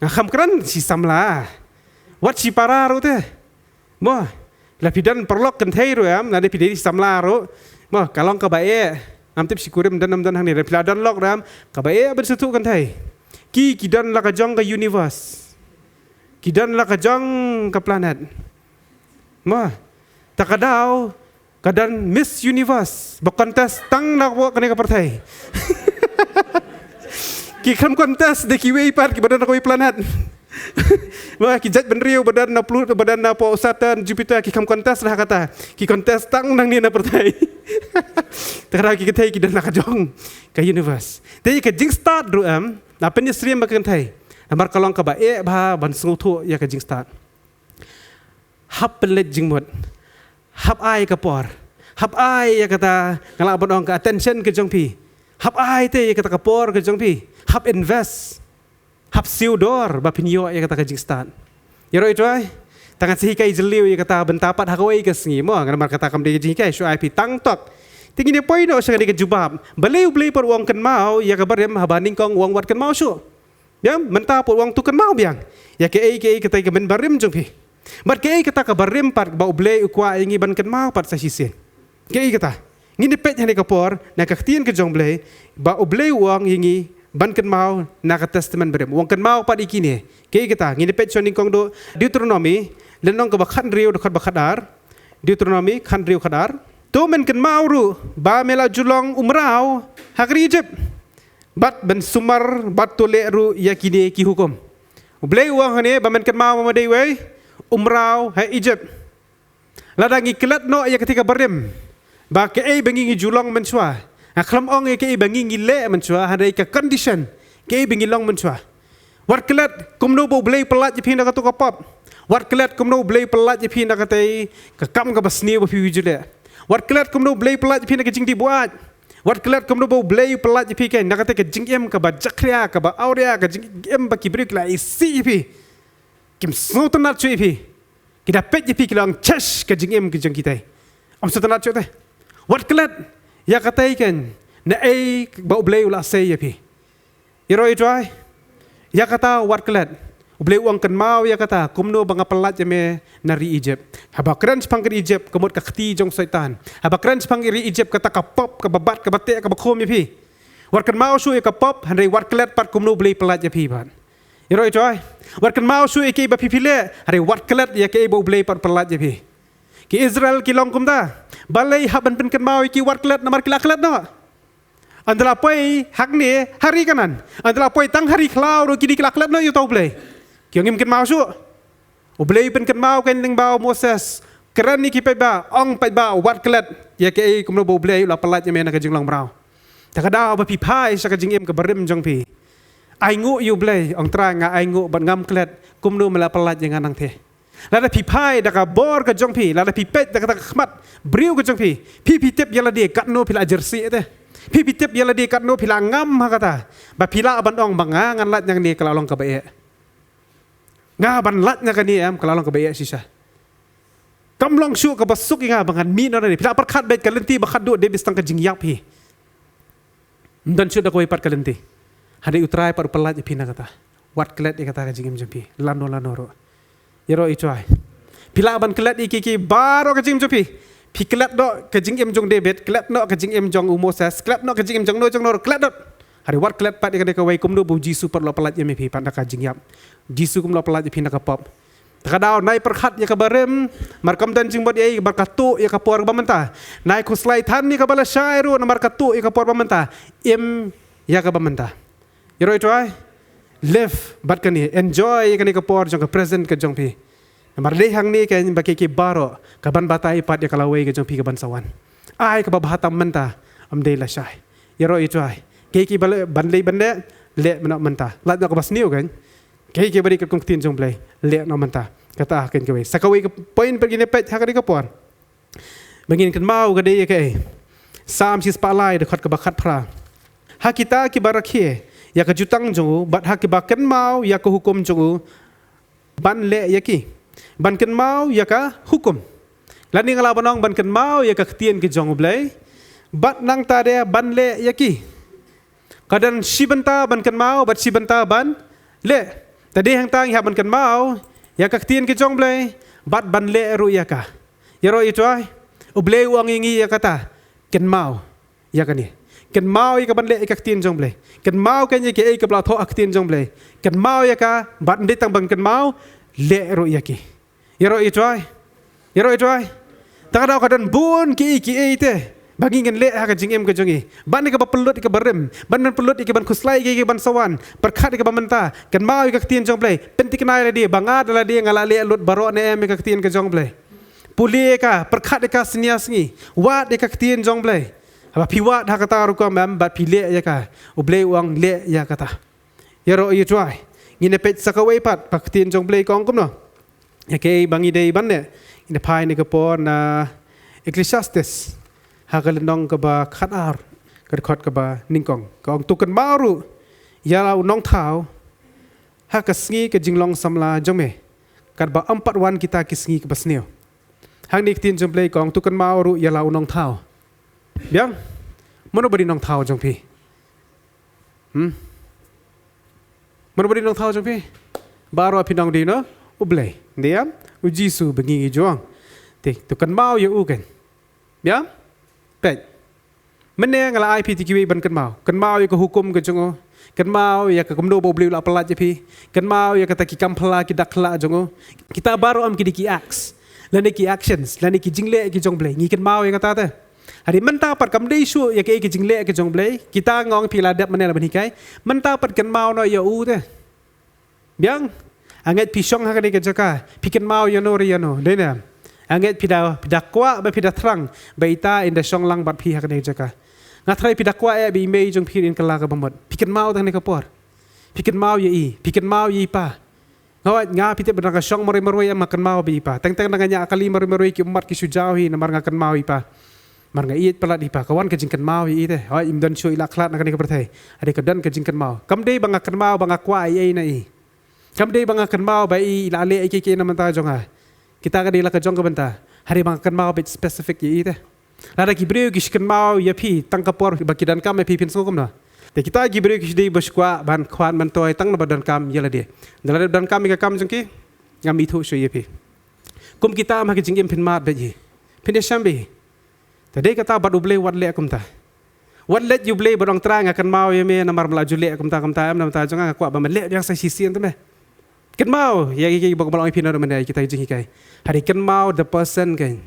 Nga kham kren shi samla. Wat shi para ruh te. Mo, la phi don paralok kynthei ruh, em, lada phi dei shi samla ruh. Mo, ka long kaba eh. Ngam tip shi kurim don ym don hangne, lada phi la don lok ruh, em, kaba eh ban sngewthuh kynthei. Ki, ki don la ka jong ka universe. Ki don la ka jong ka planet. Mo, te ka daw ka don Miss Universe ba contest tang na kane ka pyrthei. Ki kham contest da kiwei pat kiba don na kawei planet. Ba ki jait bynriew ba don na Pluto, ba don na poh Saturn, Jupiter, ki kham contest da kata. Ki contest tang nangne na pyrthei. Te ka daw ki kynthei ki don na ka jong ka universe. Te ka jingstad ruh, em, la pynïasyriem bad ka kynthei. Namar ka long kaba eh bha ban sngewthuh ïa ka jingstad. Hap pynleit jingmut. Hap ai ka por. Hap ai ïa kata, nga lah ban ong, ka attention ka jong phi. Hap ai te ïa kata ka por ka jong phi. Hap invest. Hap siew dor ba phin ïoh ïa kata ka jingstad. Ïaroh ïa u Trai. Te ngan sa hikai jylliew ïa kata bynta pat ha kawei ka sngi mo, namar kata kam dei ka jinghikai, shu ai phi tang tok. Te ngin ïa poi noh sha kane ka jubab. Balei U Blei pat u ong kynmaw ïa ka barim, haba nyngkong u ong wat kynmaw shuh. Biang, mynta pat u ong to kynmaw biang ïa kaei kaei kata ka mynbarim jong phi. Bad kaei kata ka barim pat ba U Blei u kwah ïa ngi ban kynmaw pat sa shisien. Kaei kata? Ngin ïa peit ha kane ka por na ka ktien ka jong U Blei, ba U Blei u ong ïa ngi ban kynmaw na ka Testament Barim. U ong kynmaw pat ïa kine. Kaei kata? Ngin ïa peit sha nyngkong, Deuteronomy, lynnong kaba khathynriew, dkhot ba khatar. Deuteronomy khathynriew khatar. To men kynmaw ruh ba me la ju long u mraw ha ka ri Egypt. Bad ban sumar bad to leh ruh ïa kine ki hukum. U Blei u ong hangne ba men kynmaw ba me dei uwei u mraw ha Egypt. Lada ngi klet noh ïa katei ka barim, ba kaei ba ngi ngi ju long mynshuwa, nga khlem ong ïa kaei ba ngi ngi leh mynshuwa, hynrei ka condition, kaei ba ngi long mynshuwa. Wat klet kumno ba U Blei u pyllait ïa phi na kato ka pop. Wat klet kumno U Blei u pyllait ïa phi na katei ka kam kaba sniew ba phi ju leh. Wat klet kumno U Blei u pyllait ïa phi na ka jingdih buaid. Wat klet kumno ba U Blei u pyllait ïa phi kein na katei ka jingim kaba jakhlia, kaba awria, ka jingim ba ki briew ki la isih ïa phi. Kim sngewtynnat shuh ïa phi. Ki da peit ïa phi ki la ong, "Chesh, ka jingim ka jong kitei." Ym sngewtynnat shuh te. Wat klet ïa katei kein, naei ba U Blei u la sei ïa phi. Ïaroh ïa u Trai. Ïa kata wat klet. U Blei u ong kynmaw ïa kata, kumno ba nga pyllait ïa me na ri Egypt. Haba kren shaphang ka ri Egypt, ka mut ka kti jong Soitan. Haba kren shaphang ri Egypt, kata ka pop, kaba bat, kaba teh, kaba khum ïa phi. Wat kynmaw shuh ïa ka pop, hynrei wat klet pat kumno U Blei u pyllait ïa phi pat. Ïaroh ïa u Trai. Wat kynmaw shuh ïa kaei ba phi phi leh, hynrei wat klet ïa kaei ba U Blei pat u pyllait ïa phi. Ki Israel ki long kumta. Balei hap ban pynkynmaw ïa ki, wat klet namar ki la klet noh. Ynda la poi hangne ha ri Kanaan, ynda la poi tang ha ri khlaw ruh kine ki la klet noh ïa uta U Blei. Ki ong ngim kynmaw shuh. U Blei u pynkynmaw kein lyngba u Moses. Kren ïa ki paidbah, ong paidbah, wat klet ïa kaei kumno ba U Blei u la pyllait ïa me na ka jinglong mraw. Ta ka daw ba phi phai sha ka jingim kaba rim jong phi, ainguh ïa U Blei, ong Trai nga ainguh bad ngam klet, kumno me la pyllait ïa nga nangtei. Lada phi phai da ka bor ka jong phi, lada phi peit da kata ka khmat briew ka jong phi, phi phi tip ïa lade katno phi la jyrsieh te. Phi phi tip ïa lade katno phi la ngam ha kata. Ba phi lah ban ong ba nga ngan lait nangne ka la long kaba eh. Nga ban lait na kane em ka la long kaba eh shisha. Kam long shuh kaba suk ïa nga ba ngan mih noh nangne. Phi la pyrkhat beit ka lynti ba khatduh dei beit tang ka jingïap hi. Ym don shuh da kawei pat ka lynti. Hynrei U Trai pat u pyllait ïa phi na kata. Wat klet ïa kata ka jingim jong phi lano lano ruh. Ïaroh ïa U Trai. Phi lah ban klet ïa ki ki baroh ka jingim jong phi. Phi klet noh ka jingim jong David, klet noh ka jingim jong u Moses, klet noh ka jingim jong no jong no ruh, klet noh. Hynrei wat klet pat ïa kane kawei, kumno ba U Jisu pat u la pyllait ïa me phi pat na ka jingïap. U Jisu kum u la pyllait ïa phi na ka pop. Ta ka daw nai pyrkhat ïa kaba rim, namar kam don jingmut ei, namar ka tuh ïa ka por ba mynta. Nai khuslai than ïa kaba lashai ruh, namar ka tuh ïa ka por ba mynta. Im ïa kaba mynta. Ïaroh ïa U Trai. Live bad kane, enjoy ïa kane ka por jong ka present ka jong phi. Namar dei hangne ka ba ki ki baroh ka ban batai pat ïa ka lawei ka jong phi ka ban sa wan. Ai kaba bha tam mynta, ym dei lashai. Ïaroh ïa U Trai. Ki ki ba leh, ban leh ban leh, leh mynta mynta. Lait noh kaba sniew kan. Ki ki ba dei katkum ka ktien jong U Blei, leh noh mynta. Kata kan kawei. Sa kawei ka point pat ngin ïa peit ha kane ka por. Ba ngin kynmaw ka dei ïa kaei? Salm shispah lai dkhot kaba khatphra. Ha kita kiba rakhe ïa ka jutang jong u, bad ha kiba kynmaw ïa ka hukum jong u, ban leh ïa ki. Ban kynmaw ïa ka hukum. Lane nga lah ban ong ban kynmaw ïa ka ktien ka jong U Blei. Bad nangta de ban leh ïa ki. Ka don shi bynta ban kynmaw, bad shi bynta ban leh. Ta dei hangta ngi hap ban kynmaw ïa ka ktien ka jong U Blei, bad ban leh ruh ïa ka. Ïaroh ïa U Trai. U Blei u ong ïa ngi ïa kata. Kynmaw ïa kane. Kynmaw ïa ka ban leh ïa ka ktien jong U Blei. Kynmaw kan ïa kaei kaba la thoh ha ka ktien jong U Blei. Kynmaw ïa ka, bad ym dei tang ban kynmaw, leh ruh ïa ki. Ïaroh ïa U Trai. Ïaroh ïa U Trai. Ta ka daw ka don bun kiei kiei te ba ngi ngin leh ha ka jingim ka jong ngi. Ban ïa kaba pynlut ïa kaba rim, ban ban pynlut ïa kaban khuslai ïa kaban sa wan. Pyrkhat ïa kaba mynta. Kynmaw ïa ka ktien jong U Blei. Pynthikna ïa lade ba nga da lade nga la leh lut baroh ne em ïa ka ktien ka jong U Blei. Pule ïa ka, pyrkhat ïa ka synñia sngi. Wad ïa ka ktien jong U Blei. Haba phi wad ha kata rukom em, bad phi leh ïa ka, U Blei u ong leh ïa kata. Ïaroh ïa U Trai. Ngin ïa peit sa kawei pat ba ka ktien jong U Blei ka ong kumno. Ïa kaei ba ngi dei ban leh. Ngin ïa phai ha kane ka por na Ecclesiastes, ha ka lynnong kaba khatar, ka dkhot kaba nyngkong. Ka ong, to kynmaw ruh ïa la u nongthaw ha ka sngi ka jinglong samla jong me, katba ym pat wan kita ki sngi kiba sniew. Hangne ka ktien jong U Blei ka ong, to kynmaw ruh ïa la u nongthaw. Biang? Mano ba dei nongthaw jong phi? Hmm? Mano ba dei nongthaw jong phi? Baroh phi ong dei no U Blei. Dei em? U Jisu ba ngi ngi ju ong. Te, to kynmaw ïa u kan. Biang? Peit. Mynne nga la ai phi te kiwei ban kynmaw. Kynmaw ïa ka hukum ka jong u. Kynmaw ïa ka kumno ba U Blei u la pyllait ïa phi. Kynmaw ïa kata ki kam phylla ki dak phylla jong u. Kita baroh em ki dei ki acts. Lane ki actions, lane ki jingleh ki jong U Blei. Ngi kynmaw ïa kata te. Hynrei mynta pat kam dei shuh ïa kaei ka jingleh ka jong U Blei. Kita nga ong phi la dep mynne la ban hikai. Mynta pat kynmaw noh ïa u te. Biang, nga ngeit phi shong ha kane ka jaka, phi kynmaw ïa no re ïa no, dei ne? Nga ngeit phi da, phi da kwah, ba phi da thrang ba ita in da shong lang bad phi ha kane ka jaka. Nga tharai phi da kwah eh ba i mei jong phi in kylla kaba mut. Phi kynmaw tang kane ka por. Phi kynmaw ïa i, phi kynmaw ïa i pa. Nga wad nga phi tip ba dang ka shong marwei marwei em, nga kynmaw ba i pa. Teng teng dang ka ñiah kali marwei marwei, ki ummat ki shu jaw hi namar nga kynmaw i pa. Mar nga ïeit palat i pa, ka wan ka jingkynmaw ïa i te. Hooid, im don shuh i la khlad na kane ka pyrthei. Hynrei ka don ka jingkynmaw. Kam dei ba nga kynmaw ba nga kwah ei ei na i. Kam dei ba nga kynmaw ba i la leh ei ei na bynta jong nga. Kita ka dei la ka jong ka bynta. Hynrei ba nga kynmaw beit specific ïa i te. Lada ki briew ki shu kynmaw ïa phi tang ka por ba ki donkam ïa phi, phin sngew kumno? Te kita ki briew ki shu dei ba shu kwah ban khwan ban toi tang naba donkam ïa lade. Da lada donkam ïa ka kam jong ki, ngam ithuh shuh ïa phi. Kum kita ma ka jingim phin mad beit hi. Phin ïashem beit hi. Te dei kata bad U Blei wat leh kumta. Wat leit ïa U Blei bad ong Trai nga kynmaw ïa me namar me la ju leh kumta kumta em na bynta jong nga, nga kwah ba me leh biang sa shisien te me. Kynmaw ïa ki, ki ba, ba long ïa phi na mynne kita ki jinghikai. Hynrei kynmaw the person kan.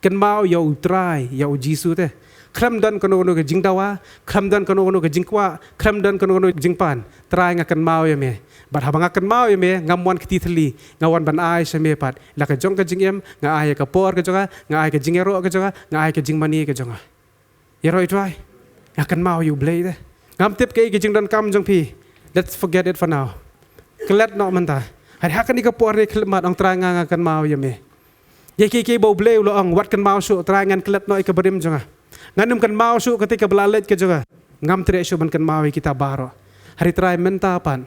Kynmaw ïa U Trai, ïa U Jisu te. Khlem don kano kano ka jingdawa, khlem don kano kano ka jingkwah, khlem don kano kano ka jingpan. Trai nga kynmaw ïa me. Bad haba nga kynmaw ïa me, ngam wan kti thylli, nga wan ban ai sha me pat. La ka jong ka jingim, nga ai ka por ka jong nga, nga ai ka jingïaroh ka jong nga, nga ai ka jingmane ka jong nga. Ïaroh ïa U Trai. Nga kynmaw ïa U Blei te. Ngam tip kaei ka jingdonkam jong phi. Let's forget it for now. Klet noh mynta. Hynrei ha kane ka por ne khlem mat ong Trai nga nga kynmaw ïa me. Ïa kiei kiei ba U Blei u la ong wat kynmaw shuh Trai ngan klet noh ïa ka barim jong nga. Ngan ym kynmaw shuh kata kaba la leit ka jong nga. Ngam treh shuh ban kynmaw ïa kita baroh. Hynrei Trai mynta pat.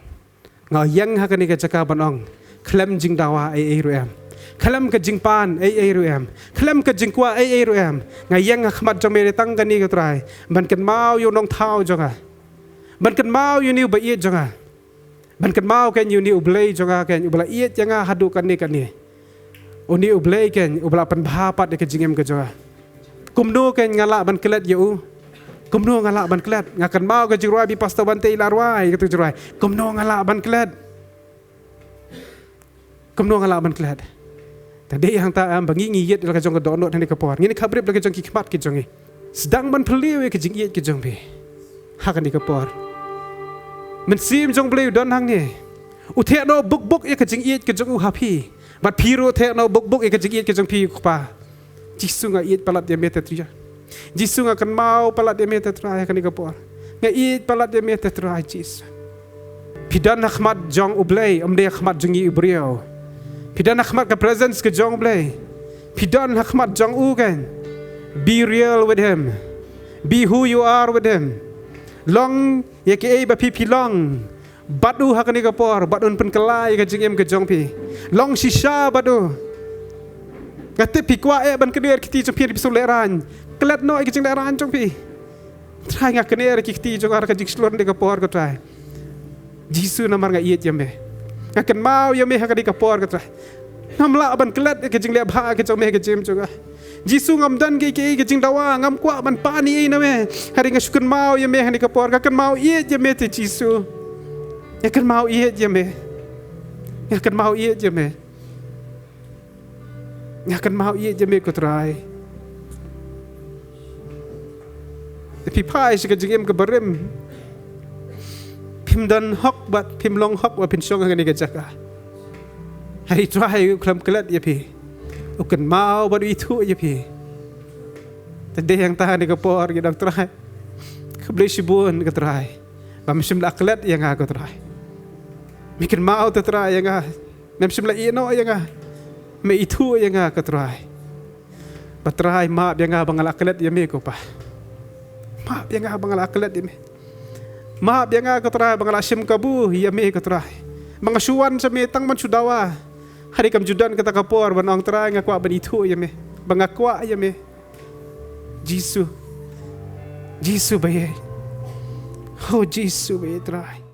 Nga ïeng ha kane ka jaka ban ong. Khlem jingdawa ei ei ruh em. Khlem ka jingpan ei ei ruh em. Khlem ka jingkwah ei ei ruh em. Nga ïeng ha khmat jong me tang kane ko Trai. Ban kynmaw ïa u nongthaw jong nga. Ban kynmaw ïa une uba ïeit jong nga. Ban kynmaw kein ïa une U Blei jong nga kein uba la ïeit ïa nga haduh kane kane. Une U Blei kein uba la pynbha pat ïa ka jingim ka jong nga. Kumno kein nga lah ban klet ïa u. Kumno nga lah ban klet. Nga kynmaw ka jingrwai ba i Pastor Bante i la rwai kata ka jingrwai. Kumno nga lah ban klet. Kumno nga lah ban klet. Te dei hangta em ba ngi ngi ïeit la ka jong ka dohnud ha kane ka por. Ngin ïa khabrip la ka jong ki khmat ki jong ngi. Sdang ban phylliew ïa ka jingïeit ka jong phi. Ha kane ka por. Mynsiem jong U Blei u don hangne. U theh noh buk buk ïa ka jingïeit ka jong u ha phi. Bad phi ruh theh noh buk buk ïa ka jingïeit ka jong phi ïa u Kpa. Jisu nga ïeit palat ïa me te Trai. Jisu nga kynmaw palat ïa me te Trai ha kane ka por. Nga ïeit palat ïa me te Trai Jisu. Phi don ha khmat jong U Blei, ym dei ha khmat jong ngi u briew. Phi don ha khmat ka presence ka jong U Blei. Phi don ha khmat jong u kein. Be real with him. Be who you are with him. Long ïa kiei ba phi phi long. Bad u ha kane ka por, bad un pynkylla ïa ka jingim ka jong phi. Long shisha bad u. Nga tip phi kwah eh ban kner kti jong phi ha ki pyrthei lehraiñ. Klet noh ïa ka jinglehraiñ jong phi. Trai nga kner ki kti jong nga ha ka jingshlur kane ka por ko Trai. Jisu namar nga ïeit ïa me. Nga kynmaw ïa me ha kane ka por ko Trai. Ngam lah ban klet ïa ka jingleh bha ka jong me ha ka jingim jong nga. Jisu ngam don kiei kiei ka jingdawa ngam kwah ban pan ei ei na me. Hynrei nga shu kynmaw ïa me ha kane ka por nga kynmaw ïeit ïa me te Jisu. Nga kynmaw ïeit ïa me. Nga kynmaw ïeit ïa me. Nga kynmaw ïeit ïa me ko Trai. Te phi phai sha ka jingim ka barim. Phim don hok bad phim long hok bad phin shong ha kane ka jaka. Hynrei Trai u khlem klet ïa phi. U kynmaw bad u ithuh ïa phi. Te dei hangta ha kane ka por ngi dang Trai. Khublei shibun ko Trai. Ba me shym la klet ïa nga ko Trai. Me kynmaw te Trai ïa nga. Mem shym la ïeh noh ïa nga. Me ithuh ïa nga ko Trai. Ba Trai map ïa nga ba nga la klet ïa me ko Pa. Map ïa nga ba nga la klet ïa me. Map ïa nga ko Trai ba nga la shim kabu ïa me ko Trai. Ba nga shu wan sha me tang ban shu dawa. Hynrei kam ju don kata ka por ban ong Trai nga kwah ban ithuh ïa me. Ba nga kwah ïa me. Jisu. Jisu ba ïeit. Oh Jisu ba ïeit Trai.